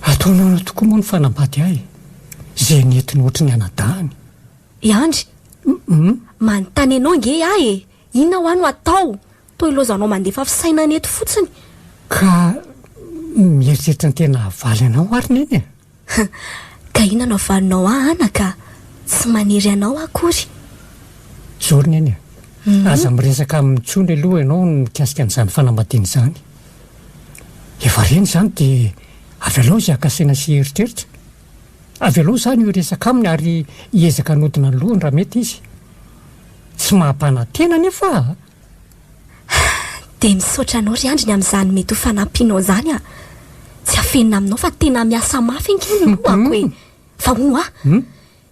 Ataony ahoana tokoa moa ny fanambady ahy e? Izay nentiny ohatry ny anadahiny. I Andry, manontany anao ange aho e! Inona hoa no atao? Toa ilaozanao mandefa fisainana eto fotsiny. Ka mieritreritra ny tena havaly anao ary Neny e! Ka inona no havalinao ahy anaka? Tsy manery anao aho akory. Zao ry Neny a! Aza miresaka aminy intsony aloha ianao ny mikasika an'izany fanambadiana izany. Efa reny izany dia avelao izy haka saina sy hieritreritra. Avelao izany hiresaka aminy ary hiezaka hanodina ny lohany raha mety izy. Tsy maha-mpanantena anefa a! Dia misaotra anao ry Andry ny amin'izany mety ho fanampianao izany a! Tsy afenina aminao fa tena miasa mafy ange ny lohako e! Fa hono hoa,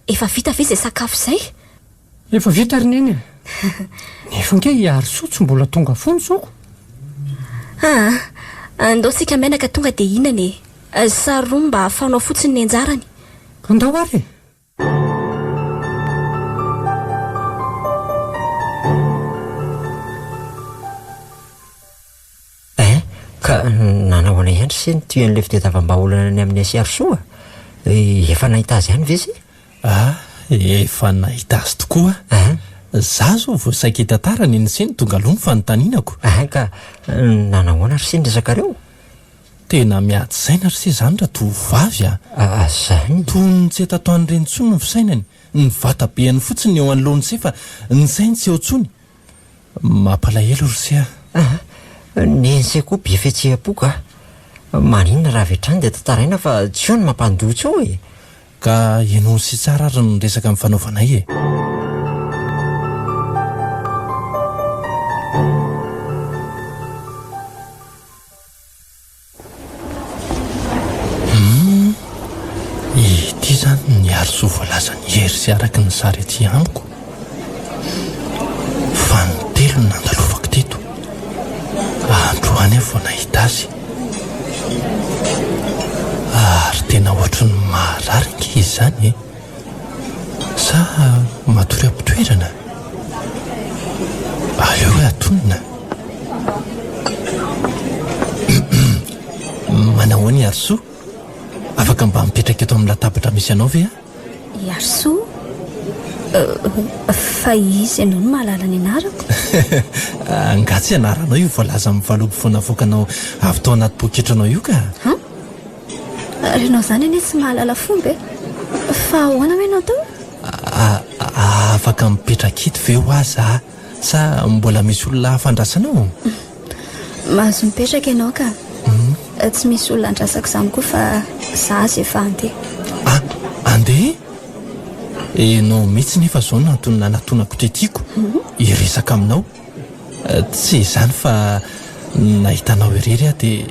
efa vita ve izay sakafo izay? Efa vita ry Neny a! Nefa ange i Harisoa tsy mbola tonga foana izao ko! Aa! Andao isika mianaka tonga dia hihinana e! Sary roa mba ahafahanao fotsiny ny anjarany. Andao ary e! Ein, ka nanahoana ihany ry se ny tohin'ilay fitadiavam-bahaolana ny amin'i Asia Harisoa? Efa nahita azy ihany ve se? Ah, efa nahita azy tokoa aho. Ein. Za zao vao saika hitantara ny an'i se no tonga aloha ny fanontanianako. Ein, ka nanahoana ry se ny resakareo? Tena miady saina ry se zany ratovovavy a! Ah, zany? Toy ny tsy hita tao an'ireny intsony ny fisainany, ny vatabeany fotsiny ny eo anoloan'i se fa ny sainy tsy eo intsony. Mampalahelo ry se a! Ah, ny an'i se koa be fihetseham-po ka! Maninona raha avy hatrany dia tantaraina fa tsy eo ny mampandoa tsy eo e! Ka henoy sy tsara ary ny resaka nifanaovanay e! Izany ny Harisoa voalazan'i Hery sy araka ny sary ety amiko. Fanintelony nandalovako teto. Androany aho vao nahita azy. Ary tena ohatry ny maharary ange izy izany e! Sa matory am-pitoerana? Aleo hoe atonina. Manahoana i Harisoa? Afaka mba mipetraka eto amin'ny latabatra misy anao ve aho? I Harisoa? Fa iza ianao no mahalala ny anarako? Angaha tsy anaranao io voalaza amin'ny valopy vao navoakanao avy tao anaty poketranao io ka? Han? Ary ianao izany anie tsy mahalala fomba e! Fa ahoana hoe no atao? Afaka mipetraka eto ve hoa za sa mbola misy olona hafa andrasanao? Mahazo mipetraka ianao ka. Tsy misy olona andrasako izany koa fa za aza efa handeha. Ah, handeha? Ianao mihitsy nefa izao no antony nanatonako tetiko hiresaka aminao. Tsy izany fa nahita anao irery aho dia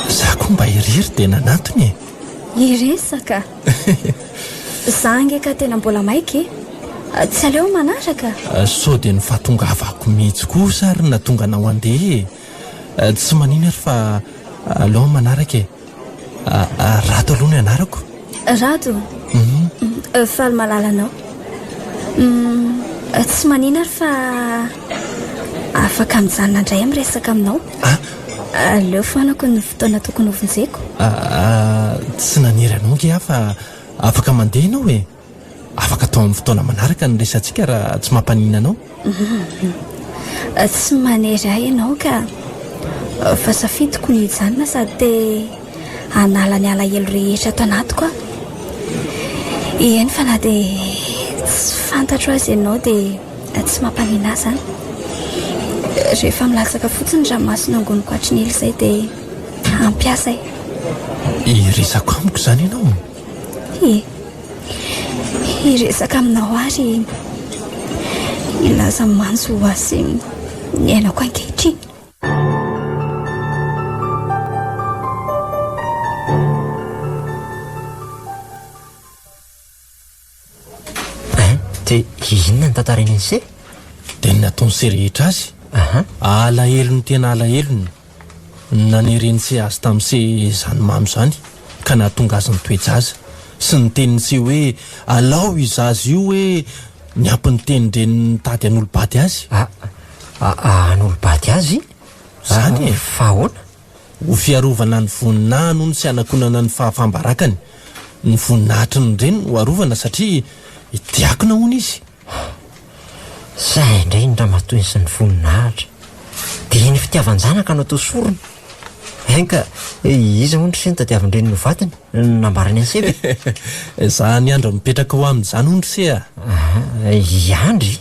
za koa mba irery dia nanantona e! Hiresaka? Za ange ka tena mbola maika e! Tsy aleo manaraka? Sao dia ny fahatongavako mihitsy kosa ary no nahatonga anao handeha e! Tsy manino ary fa aleo manaraka e! Rado aloha ny anarako. Rado? Faly mahalala anao. Tsy manina ary fa afaka mijanona indray aho miresaka aminao. Aleo foanako ny fotoana tokony hovonjeko. Tsy nanery anao ange aho fa afaka mandeha ianao e. Afaka atao amin'ny fotoana manaraka ny resatsika raha tsy mampaninona anao. Tsy manery ahy ianao ka. Fa safidiko ny hijanona sady te hanala ny alahelo rehetra ato anatiko aho. Eny fa na dia tsy fantatro aza ianao dia tsy mampaninona ahy izany. Rehefa milatsaka fotsiny ny ranomaso nangoniko hatry ny ela izay dia ampy ahy izay. Hiresaka amiko izany ianao? Ie. Hiresaka aminao ary hilaza manjo ho ahy sy ny ainako ankehitriny. Hein? Dia inona ny tantarain'i Nse? Dia ny nataon'i Se rehetra azy. Alahelony tena alahelony. Naneren'i Se azy tamin'i Se izany mamy izany ka nahatonga azy nitoe-jaza. Sy ny tenin'i Se hoe alao io zaza io hoe niampy ny tenin-dreniny nitady hanolo-bady azy. A, a, hanolo-bady azy? Izany e! Fa ahoana? Ho fiarovana ny voninahiny hono sy hanakonana ny fahafaham-barakany. Ny voninahitry ny reniny no arovana satria diakona hono izy. Zay indray ny ramatoa sy ny voninahitra. Dia ny fitiavan-janaka no atao sorona. Hein ka, iza hono ry se no tadiavin-dreniny ho vadiny? Nambarany an'i se ve? Zany Andry mipetraka ao aminy izany hono ry se a! I Andry?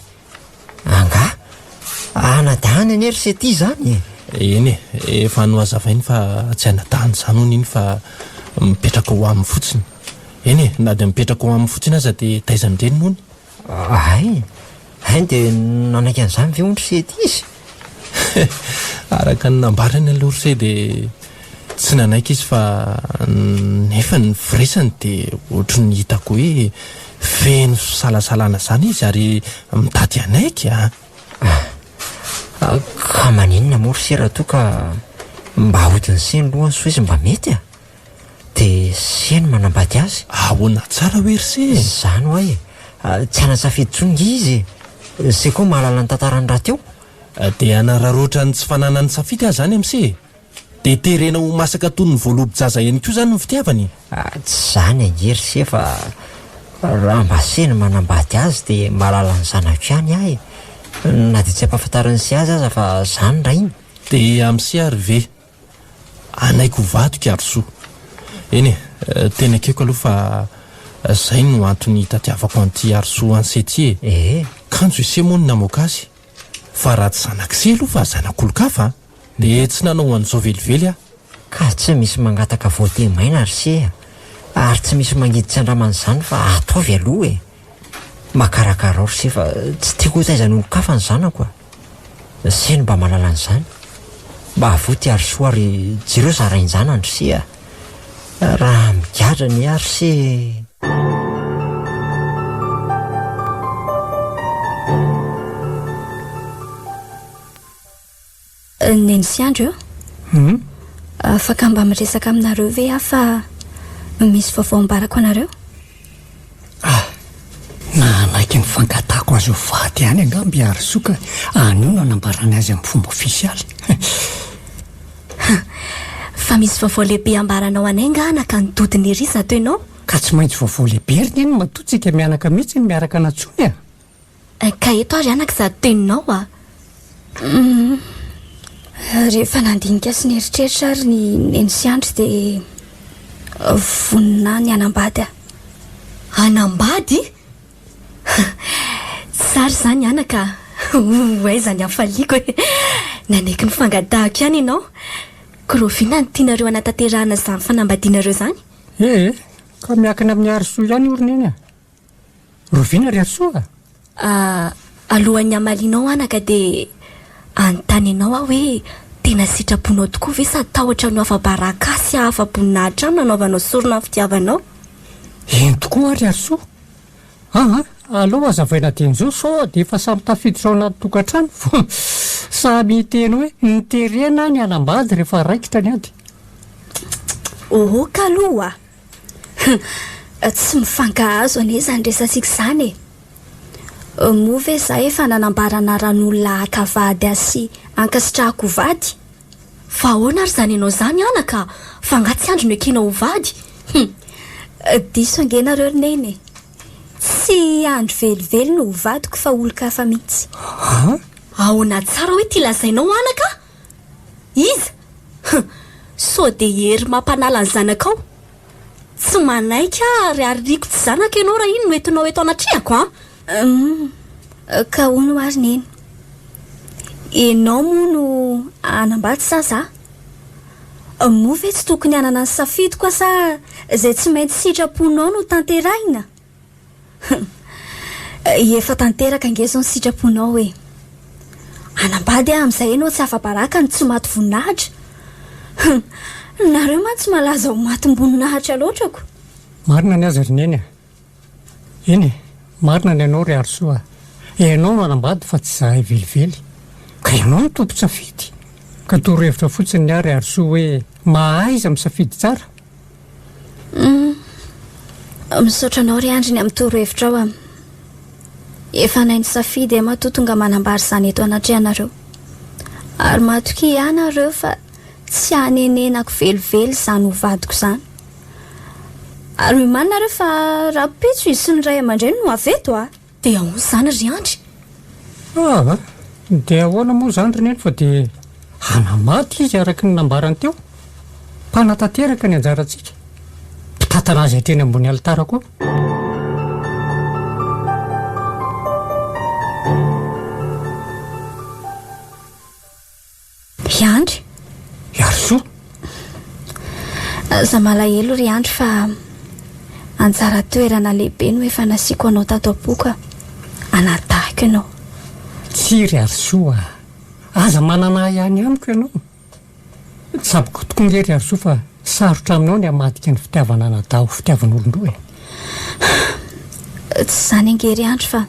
Angaha? Anadahany anie ry se ty izany e! Eny e, efa nohazavainy fa tsy anadahany izany hono iny fa mipetraka ao aminy fotsiny. Eny e, na dia mipetraka ao aminy fotsiny aza dia taizan-dreniny hono. Hay, hay dia nanaiky an'izany ve hono ry se ty izy? Araka ny nambarany aloha ry se dia tsy nanaiky izy fa nefa ny firesany dia ohatry ny hitako hoe feno fisalasalana izany izy ary mitady hanaiky a! Ka maninona moa ry se raha toa ka mba ahodin'i se ny lohany sao izy mba mety a! Dia se no manambady azy? Ahoana tsara hoe ry se e? Izany hoa e! Tsy hanan-tsafidy intsony nge izy e! Se koa mahalala ny tantarany rahateo. Dia hanararaotra ny tsy fananany safidy aza izany am'se e! Dia terena ho masaka toy ny voalobo-jaza ihany koa izany ny fitiavany e! Tsy izany ange ry se fa raha mba se no manambady azy dia mahalala ny zanako ihany aho e! Na dia tsy ampahafantarin'i se azy aza fa za no rainy. Dia am'se ary ve? Hanaiky ho vadiko i Harisoa. Eny e, tena ekeko aloha fa zay no antony hitadiavako an'ity Harisoa an'i Se ity e. Ee. Kanjo i Se moa no namoaka azy. Fa raha tsy zanak'i Se aloha fa zanak'olon-kafa an! Dia tsy nanao an'izao velively aho. Ka tsy misy mangataka voatemaina ry Se a! Ary tsy misy mangidy tsy andraman'izany fa ataovy aloha e! Mba karakarao ry se fa tsy tiako ho taizan'olon-kafa ny zanako a! Se no mba mahalala an'izany. Mba avoty ary soa ary jereo zarain-janany ry se a! Raha migadra anie ary se. Neny sy Andry ô! Afaka mba miresaka aminareo ve aho fa misy vaovao ambarako anareo? Ah! Nanaiky ny fangatahako azy ho vady ihany angamba i Harisoa ka anio no hanambarany azy amin'ny fomba ofisialy. Fa misy vaovao lehibe ambaranao anay nga anaka ny dodona ery izato ianao? Ka tsy maintsy vaovao lehibe ry neny matoa tsika mianaka mihitsy no miaraka nantsoiny a! Ka eto ary anaka izato teninao a! Humm. Rehefa nandinika sy nieritreritra ary ny neny sy Andry dia vonona ny hanambady aho. Hanambady? Tsara izany anaka a! Ho aiza ny hafaliako e! Nanaiky ny fangatahako ihany ianao. Koa rahoviana no tianareo hanatanterahana izany fanambadianareo izany? Ee, ka miankina amin'i Harisoa ihany io ry neny a! Rahoviana ry Harisoa a? Alohan'ny hamalianao anaka dia hanontany anao aho hoe tena sitraponao tokoa ve sa tahotra ny ho afa-baraka ahy sy hahafa-boninahitra ahy no nanaovanao sorona ny fitiavanao? Eny tokoa ary Harisoa. Aa, aleo hazavaina dieny izao sao dia efa samy tafiditra ao anaty tokantrano vao samy hiteny hoe noterena aho ny hanambady rehefa raikitra ny ady. Ohoka aloha a! Hum, tsy mifankahazo anie izany resatsika izany e! Moa ve za efa nanambara anaran'olona haka vady ahy sy hankasitrahako ho vady? Fa ahoana ary izany ianao izany anaka? Fa angaha tsy Andry no ekenao ho vady? Hum, diso ange nareo ry Neny e! Tsy i Andry velively no ho vadiko fa olon-kafa mihitsy. An? Ahoana tsara hoe ity lazainao anaka? Iza? Hum! Sao dia hery mampanala ny zanakao? Tsy manaiky aho ary ariako tsy zanako ianao raha iny no entinao eto anatrehako an! Hum! Ka hono hoa ry Neny? Ianao moa no hanambady sa za? Moa ve tsy tokony hanana ny safidiko aho sa izay tsy maintsy sitraponao no tanterahina? Hum! Efa tanteraka ange izao ny sitraponao e! Hanambady aho amin'izay ianao tsy afa-baraka no tsy maty voninahitra. Hum! Nareo mantsy malaza ho matim-boninahitra loatra ko! Marina ny azy ry Neny a! Eny e! Marina ny anao ry Harisoa a! Ianao no hanambady fa tsy izahay velively. Ka ianao no tompon-tsafidy. Ka torohevitra fotsiny ny ahy ry Harisoa hoe mahaiza misafidy tsara. Humm. Misaotra anao ry Andry ny amin'ny torohevitrao a. Efa anay nisafidy aho matoa tonga manambara izany eto anatrehanareo. Ary matokia ihany nareo fa tsy hanenenako velively izany ho vadiko izany. Ary miomàna nareo fa rahampitso izy sy ny ray aman-dreniny no avy eto a. Dia ahoana izany ry Andry? Aa! Dia ahoana moa izany ry Neny fa dia hanamaty izy araka ny nambarany teo? Mpanatanteraka ny anjarantsika. Mpitantana azy hatreny ambony alitara koa. Ry Andry. Iarisoa. Aza malahelo ry Andry fa anjara toerana lehibe no efa nasiako anao tato am-poko a. Anadahiko ianao. Tsia ry Arisoa a! Aza manana ahy any amiko ianao. Tsapako tokoa nge ry Arisoa fa sarotra aminao ny hamadika ny fitiavana anadahy ho fitiavan'olon-droa e. Tsy izany ange ry Andry fa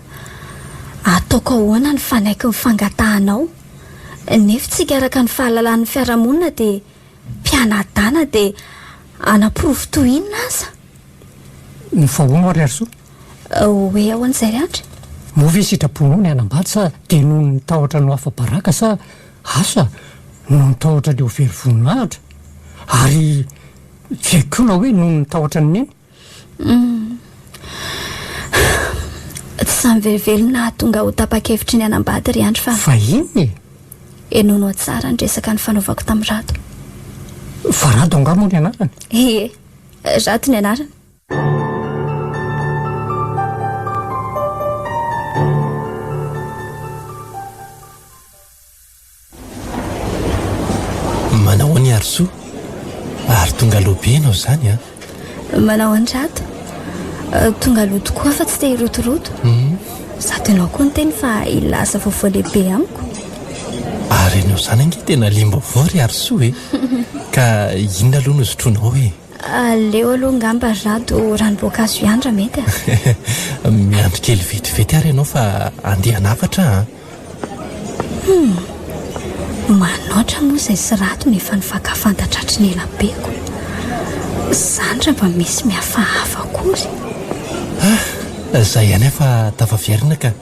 ataoko ahoana ny fanaiky ny fangatahanao. Nefa tsika araka ny fahalalan'ny fiarahamonina dia mpianadana dia hanaporofo toy inona aza? Ny fahoana ary Harisoa? Hoe ahoana izay ry Andry? Moa ve sitraponao ny hanambady sa dia noho ny tahotra ny ho afa-baraka sa asa noho ny tahotra ny ho very voninahitra? Ary tsy haiko koa na hoe noho ny tahotra ny neny? Humm. Tsy izany velively no nahatonga ho tapa-kevitry ny hanambady ry Andry fa. Fa inona e? Henoinao tsara ny resaka nifanaovako tamin'i Rado. Fa Rado angaha moa ny anarany? Ie, Rado ny anarany. Manao ahoana i Harisoa? Ary tonga aloha be ianao izany an? Manao ahoana Rado? Tonga aloha tokoa fa tsy te hirotoroto. Sady ianao koa niteny fa hilaza vaovao lehibe amiko. Ary ianao izany ange tena liam-baovao ry Harisoa e! Ka inona aloha no sotroinao e? Aleo aloha angamba ry Rado ranom-boankazo ihany raha mety a. Miandry kely vetivety ary ianao fa andeha hanafatra an. Hum. Manaotra moa izay sy Rado no efa nifankafantatra hatry ny ela be ko. Izany raha mba misy mihafahafa akory. Ah, izay ihany aho fa tafaverina ka.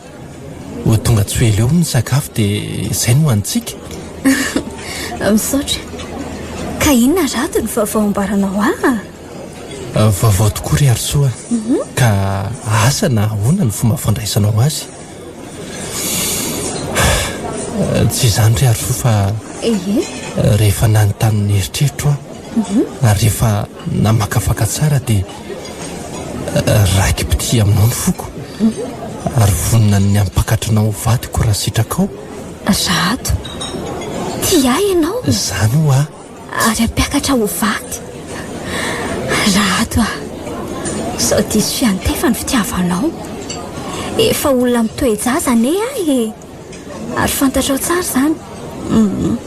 Ho tonga tsy ho ela eo ny sakafo dia izay no hanintsika. Misaotra. Ka inona Rado ny vaovao ambaranao ahy? Vaovao tokoa ry Harisoa a. Ka asa na ahoana ny fomba fandraisanao azy. Tsy izany ry Harisoa fa rehefa nanontany ny eritreritro aho ary rehefa namakafaka tsara dia Raiki-pitia aminao ny foko ary vonona ny hampakatra anao ho vadiko raha sitrakao. Rado, tia ahy ianao? Izany ho'a. Ary hampiakatra ho vady. Rado a! Sao diso fiantefa ny fitiavanao. Efa olona mitoe-jaza anie aho e! Ary fantatrao tsara izany. Humm.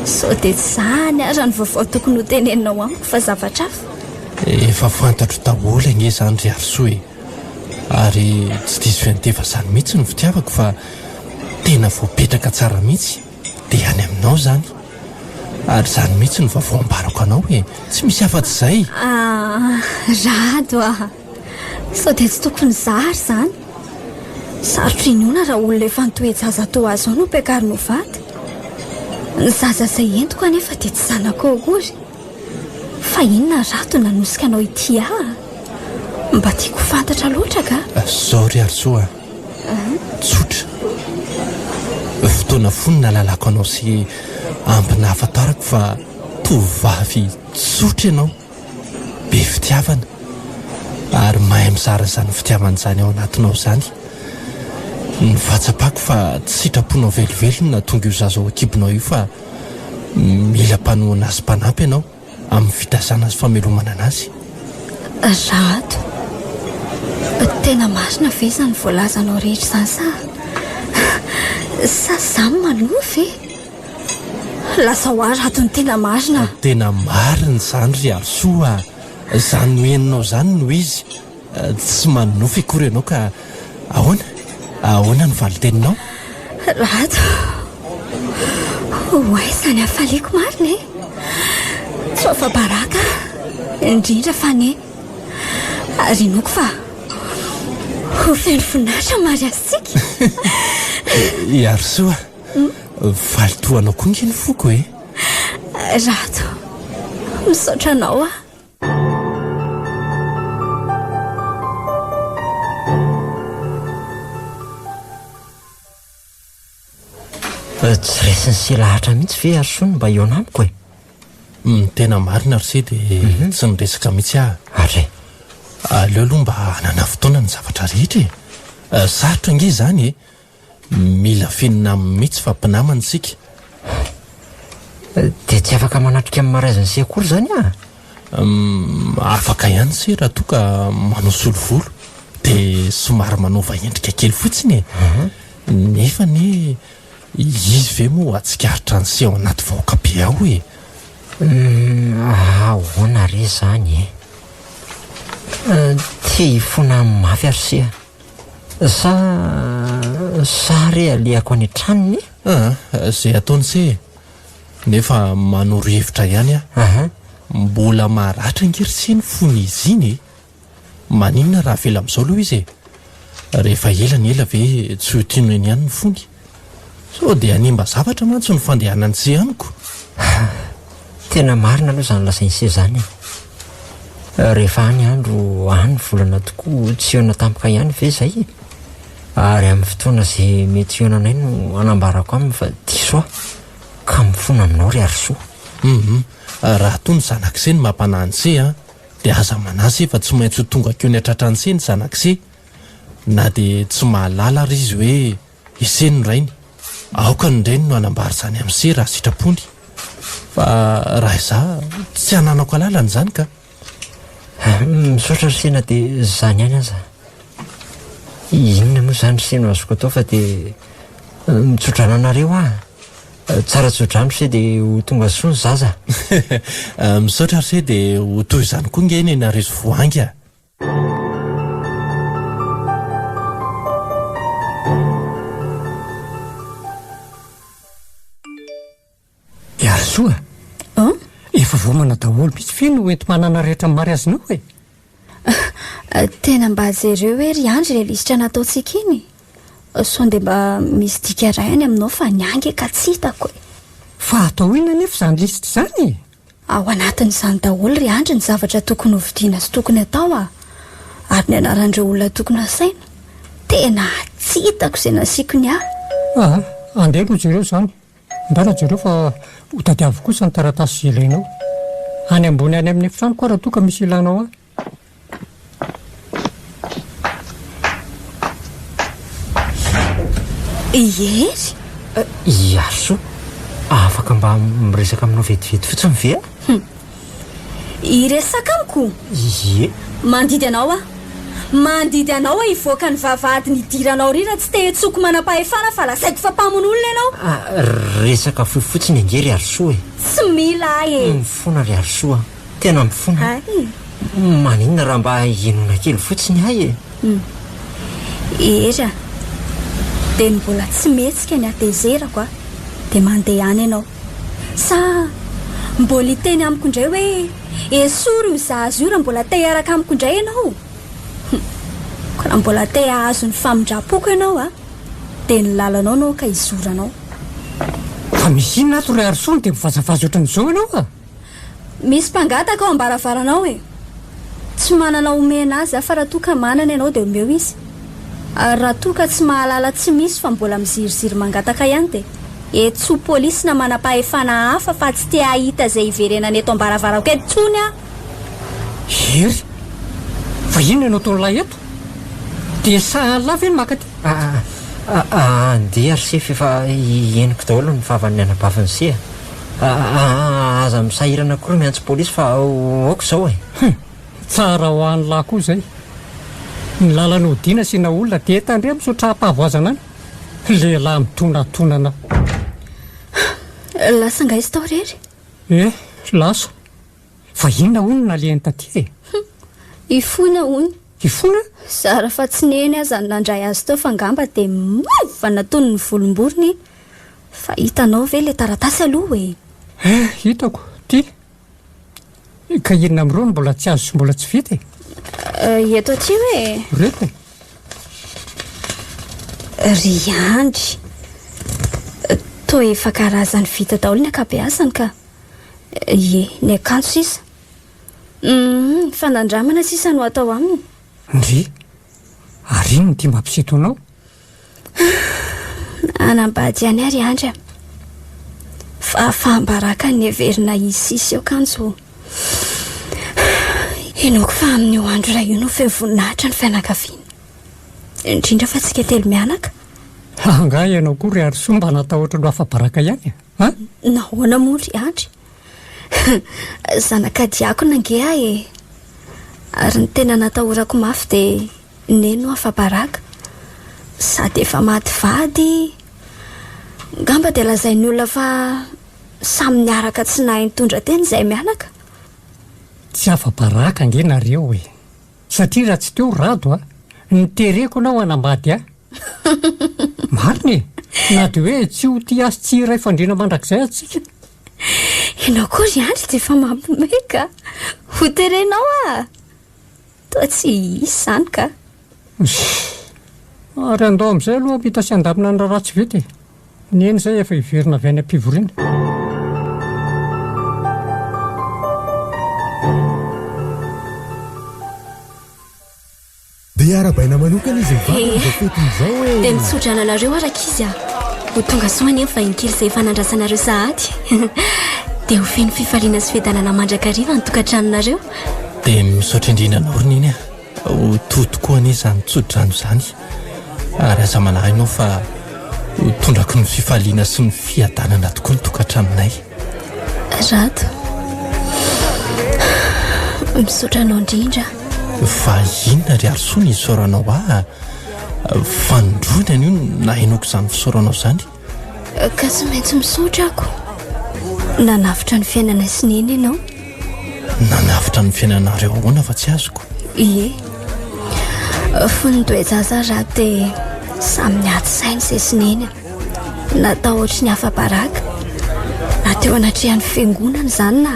Sao dia tsy izany ara ny vaovao tokony ho teneninao amiko fa zavatra hafa. Efa fantatro daholo ange izany ry Harisoa e! Ary tsy diso fiantefa izany mihitsy ny fitiavako fa tena voapetraka tsara mihitsy dia any aminao izany. Ary izany mihitsy no vaovao ambarako anao e! Tsy misy afa-tsy izay! Ah, Rado ah! Sao dia tsy tokony zary izany? Sarotra inoana raha olona efa nitoe-jaza toa azy izao no ampiakarina ho vady. Ny zaza izay entiko anefa dia tsy zanakao akory. Fa inona Rato nanosika anao hitia ahy? Mba tiako ho fantatra loatra ka! Zao ry Harisoa a! Tsotra. Fotoana fohy no nahalalako anao sy ampy nahafantarako fa tovovavy tsotra ianao. be fitiavana ary mahay mizara izany fitiavana izany ao anatinao izany. Ny fahatsapako fa tsy sitraponao velively no nahatonga io zaza ao an-kibonao io fa mila mpanohana azy mpanampy ianao amin'ny fitaizana sy famelomana anazy. Rado, tena marina ve izany voalazanao rehetra izany sa sa za manofy e? Lazao ahy Rado ny tena marina. Tena marina izany ry Harisoa a! Izany nohenonao izany no izy. Tsy manonofy akory ianao ka ahoana? Ahoana ny valin-teninao? Rado, ho aiza ny hafaliako marina e? Tsy ho afa-baraka aho, indrindra fa anie. Ary inoako fa ho feno voninahitra ny mariazintsika. I Harisoa, Faly toa anao koa nge ny foko e! Rado, misaotra anao aho. Tsy resin'i Selahatra mihitsy ve Harisoa ny mba hihaona amiko e? Ny tena marina ry se dia tsy niresaka mihitsy aho. Ary? Aleo aloha mba hanana fotoana ny zavatra rehetra e! Sarotra ange izany e! Mila fenina aminy mihitsy fa mpinamana isika. Dia tsy afaka manatrika ny mariazin'i se akory izany aho? Hum, afaka ihany se raha toa ka manao solovolo dia somary manova endrika kely fotsiny e. Nefa anie izy ve moa hahatsikaritra an'i se ao anaty vahoaka be ao e. Hum, ahoana re izany e? Te hifona aminy mafy ary se a. Sa sa re alehako any an-tranony e? Aa, izay ataony se e! Nefa manoro hevitra ihany aho. Mbola maratra ange ry se ny fon'izy iny e! Maninona raha avela amin'izao aloha izy e? Rehefa ela ny ela ve tsy ho tiany eny ihany ny fony? Sao dia hanimba zavatra mantsy ny fandehanan'i se amiko. Tena marina aloha izany lazain'i se izany e! Rehefa any andro any volana tokoa tsy hihaona tampoka ihany ve izay e? Ary amin'ny fotoana izay mety hihaonanay no hanambarako aminy fa diso aho ka mifona aminao ry Harisoa. Hum, raha toa ny zanak'i se no mampanahy an'i se an, dia aza manahy se fa tsy maintsy ho tonga akeo ny hatratran'i se ny zanak'i se. Na dia tsy mahalala ary izy hoe I Se no rainy. Aoka ny reniny no hanambara izany amin'i Se raha sitrapony. Fa raha izaho, tsy hananako alalana izany ka. Misaotra ry Se na dia izany ihany aza. Inona moa izany ry Se no azoko atao fa dia mitsodrano anareo aho. Tsara tso-drano se dia ho tonga soa ny zaza. Misaotra ry se dia ho toy izany koa nge ny anareo sy Voahangy a! Iarisoa a! Efa voaomana daholo mihitsy ve ny hoenti-manana rehetra amin'ny mariazinao e? Tena mba jereo hoe ry Andry ilay lisitra nataontsika iny e! Sao dia mba misy dika iray any aminao fa ny ahy ange ka tsy hitako e! Fa atao inona anefa izany lisitra izany e? Ao anatin'izany daholo ry Andry ny zavatra tokony hovidiana sy tokony atao a! Ary ny anaran'ireo olona tokony hasaina. Tena tsy hitako izay nasiako ny ahy. Aa, andeha aloha jereo izany. Ndana jereo fa ho tadiavo kosa ny taratasy izay ilainao. Any ambony any amin'ny efitranoko aho raha toa ka misy ilanao ahy. I Hery? I Harisoa, afaka mba miresaka aminao vetivety fotsiny ve aho? Hum. Hiresaka amiko? Ie. Mandidy anao aho. Mandidy anao aho hivoaka ny vavahady nidiranao ry raha tsy te hetsoko manam-pahefana fa lazaiko fa mpamono olona ianao. Ah, resaka fohy fotsiny ange ry Harisoa e. Tsy mila ahy e. Mifona ry Harisoa a. Tena mifona. Hay. Maninona raha mba henoina kely fotsiny ahy e? Hum. Hery a! Dia ny mbola tsy mihetsika ny hatezerako a! Dia mandeha any ianao. Sa mbola hiteny amiko indray hoe esory io zaza io raha mbola te hiaraka amiko indray ianao? Hum. Koa raha mbola te hahazo ny famindram-poko ianao a! Dia ny lalanao no aoka hizoranao. Fa misy inona ato ry Harisoa no dia mivazavaza ohatran'izao ianao a? Misy mpangataka ao am-baravarana ao e! Tsy manana omena azy aho fa raha toa ka manana ianao dia omeo izy. Ary raha toa ka tsy mahalala tsy misy fa mbola miziriziry mangataka ihany dia etsoa polisy na manam-pahefana hafa fa tsy te hahita izay hiverenana eto am-baravarako eto intsony aho! Hery! Fa inona no ataon'lah eto? Dia sahan'lah ve ny maka aty? Andeha ry sefo efa henoko daholo ny vavan'ny anabavin'i se a! Aza misahirana akory miantso polisy fa aoka izao e! Hum! Tsara ho an'lah koa izay. Ny lalana hodiana asiana olona dia tandremo sao tra-pahavoazana any. Lehilahy mitonatonana. Lasa angaha izy tao ry Hery? Eh! Lasa. Fa inona hono no nalehany taty e? Hum! Hifona hono. Hifona? Zara fa tsy neny aza no nandray azy teo fa angamba dia maivana toy ny volom-borona iny. Fa hitanao ve ilay taratasy aloha e? Eh, hitako, ty. Ka inona amin'ireo no mbola tsy azo sy mbola tsy vita e? Eh, eto aty hoe e. Ireto e. Ry Andry, toa efa karazany vita daholo ny ankabeazany ka. Ie, ny akanjo sisa. Humm, fanandramana sisa no atao aminy. Ndry, ary inona ity mampisento anao? Hanambady ihany ary Andry a! Fahafaham-baraka ny heverina hisisy eo kanjo inoako fa amin'io andro iray io no feno voninahitra ny fianakaviana. Indrindra fa tsika telo mianaka. Angaha ianao koa ry Harisoa mba natahotra ny ho afa-baraka ihany e? An? Nahoana moa ry Andry? Zanaka diakona ange aho e! Ary ny tena natahorako mafy dia Neny no afa-baraka. Sady efa maty vady. Ngamba dia lazain'ny olona fa samy niaraka tsy nahay nitondra tena izahay mianaka. Tsy afa-baraka ange nareo e! Satria raha tsy teo Rado a, nitereko anao hanambady ahy. Marina e! Na dia hoe tsy ho tia ahy sy tsy hiray fandriana mandrakizay aza tsika. Ianao koa ry Andry dia efa mampiomehy ka! Ho terenao aho! Toa tsy hisy izany ka! Ary andao amin'izay aloha hampita sy handamina ny raharaha tsy vita e! Neny izay efa hiverina avy any am-pivoriana. Dia arahabaina manokana izy mivady amin'izao fety izao e! Dia mitsodrano anareo aho rankizy a! Ho tonga soa anie ny vahiny kely izay efa nandrasanareo sahady. Dia ho feno fifaliana sy fiadanana mandrakariva ny tokantranonareo. Dia misaotra indrindra anao ry Neny a! Ho to tokoa anie izany tsodrano izany. Ary aza manahy ianao fa ho tondraky ny fifaliana sy ny fiadanana tokoa ny tokantranonay. Rado, misaotra anao indrindra. Fa inona ry Harisoa ny isaoranao ahy? Fanindroany anio no nahenoako izany fisaoranao izany. Ka tsy maintsy misaotra ako. Nanavotra ny fiainanay sy Neny ianao. Nanavotra ny fiainanareo ahoana fa tsy azoko? Ie. Fony toe-jaza raha dia samy niady saina izay sy Neny. Natahotra ny afa-baraka. Na teo anatrehan'ny fiangonana izany na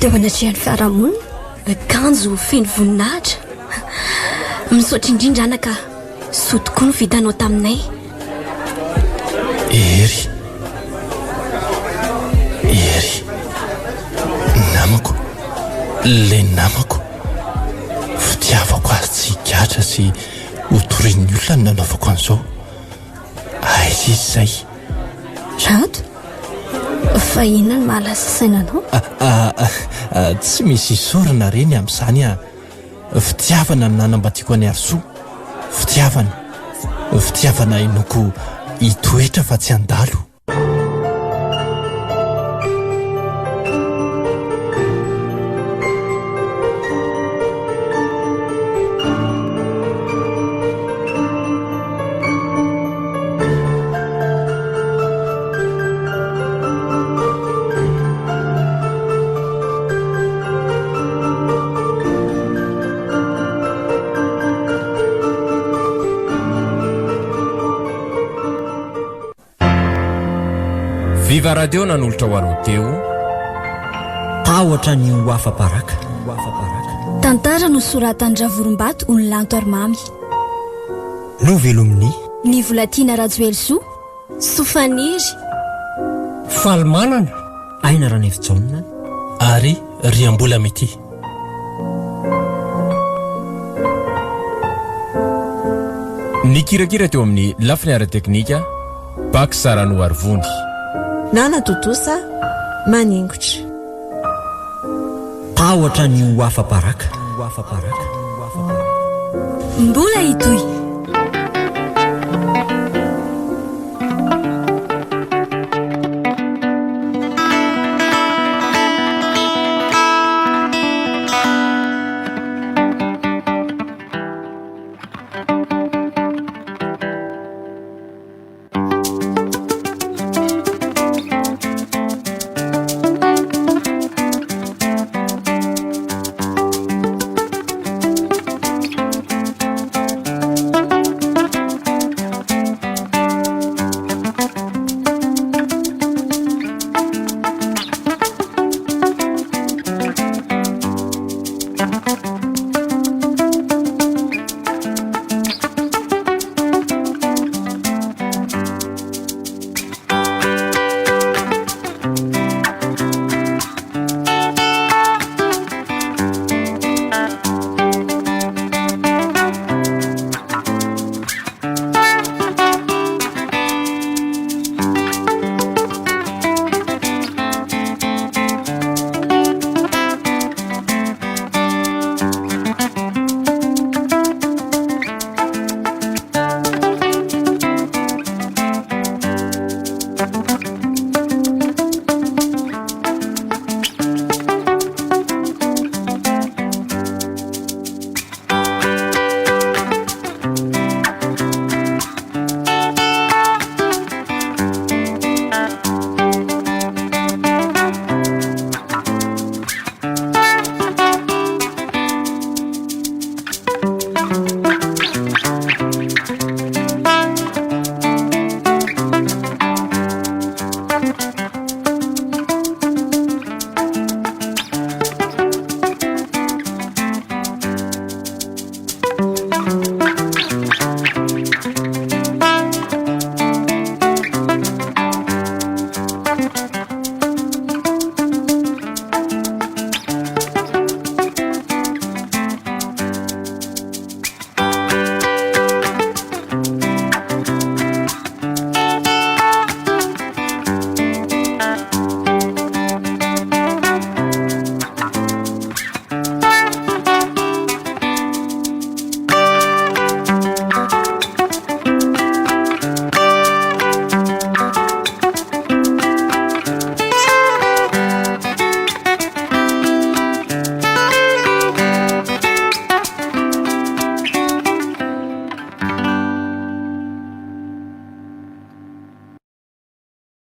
teo anatrehan'ny fiarahamonina. Kanjo feno voninahitra. Misaotra indrindra anaka. Soa tokoa ny vitanao taminay. Hery. Hery. Namako. Le namako. Fitiavako azy tsy higadra sy ho torian'ny olona no nanaovako an'izao. Aiza izy izay? Rado, fa inona no mahalasa saina anao? Ah, ah, ah, tsy misy isaorana re ny amin'izany ah. Fitiavana no nanambadiako an'i Harisoa. Fitiavana. Fitiavana inoako hitoetra fa tsy handalo. Viva Radio nanolotra ho anao teo. Tahotra ny ho afa-baraka. Tantara nosoratan'i Ravorombato Onilanto Arimamy. Novelomin'i. Ny Volatiana Rajoelisoa. Sofaniry. Falimanana. Aina Ranaivojaona. Ary Riambola Mitia. Nikirakira teo amin'ny lafiny ara-teknika, Bax Ranoarivony. Nana tontosa, maningotra. Tahotra ny ho afa-baraka. Mbola hitohy.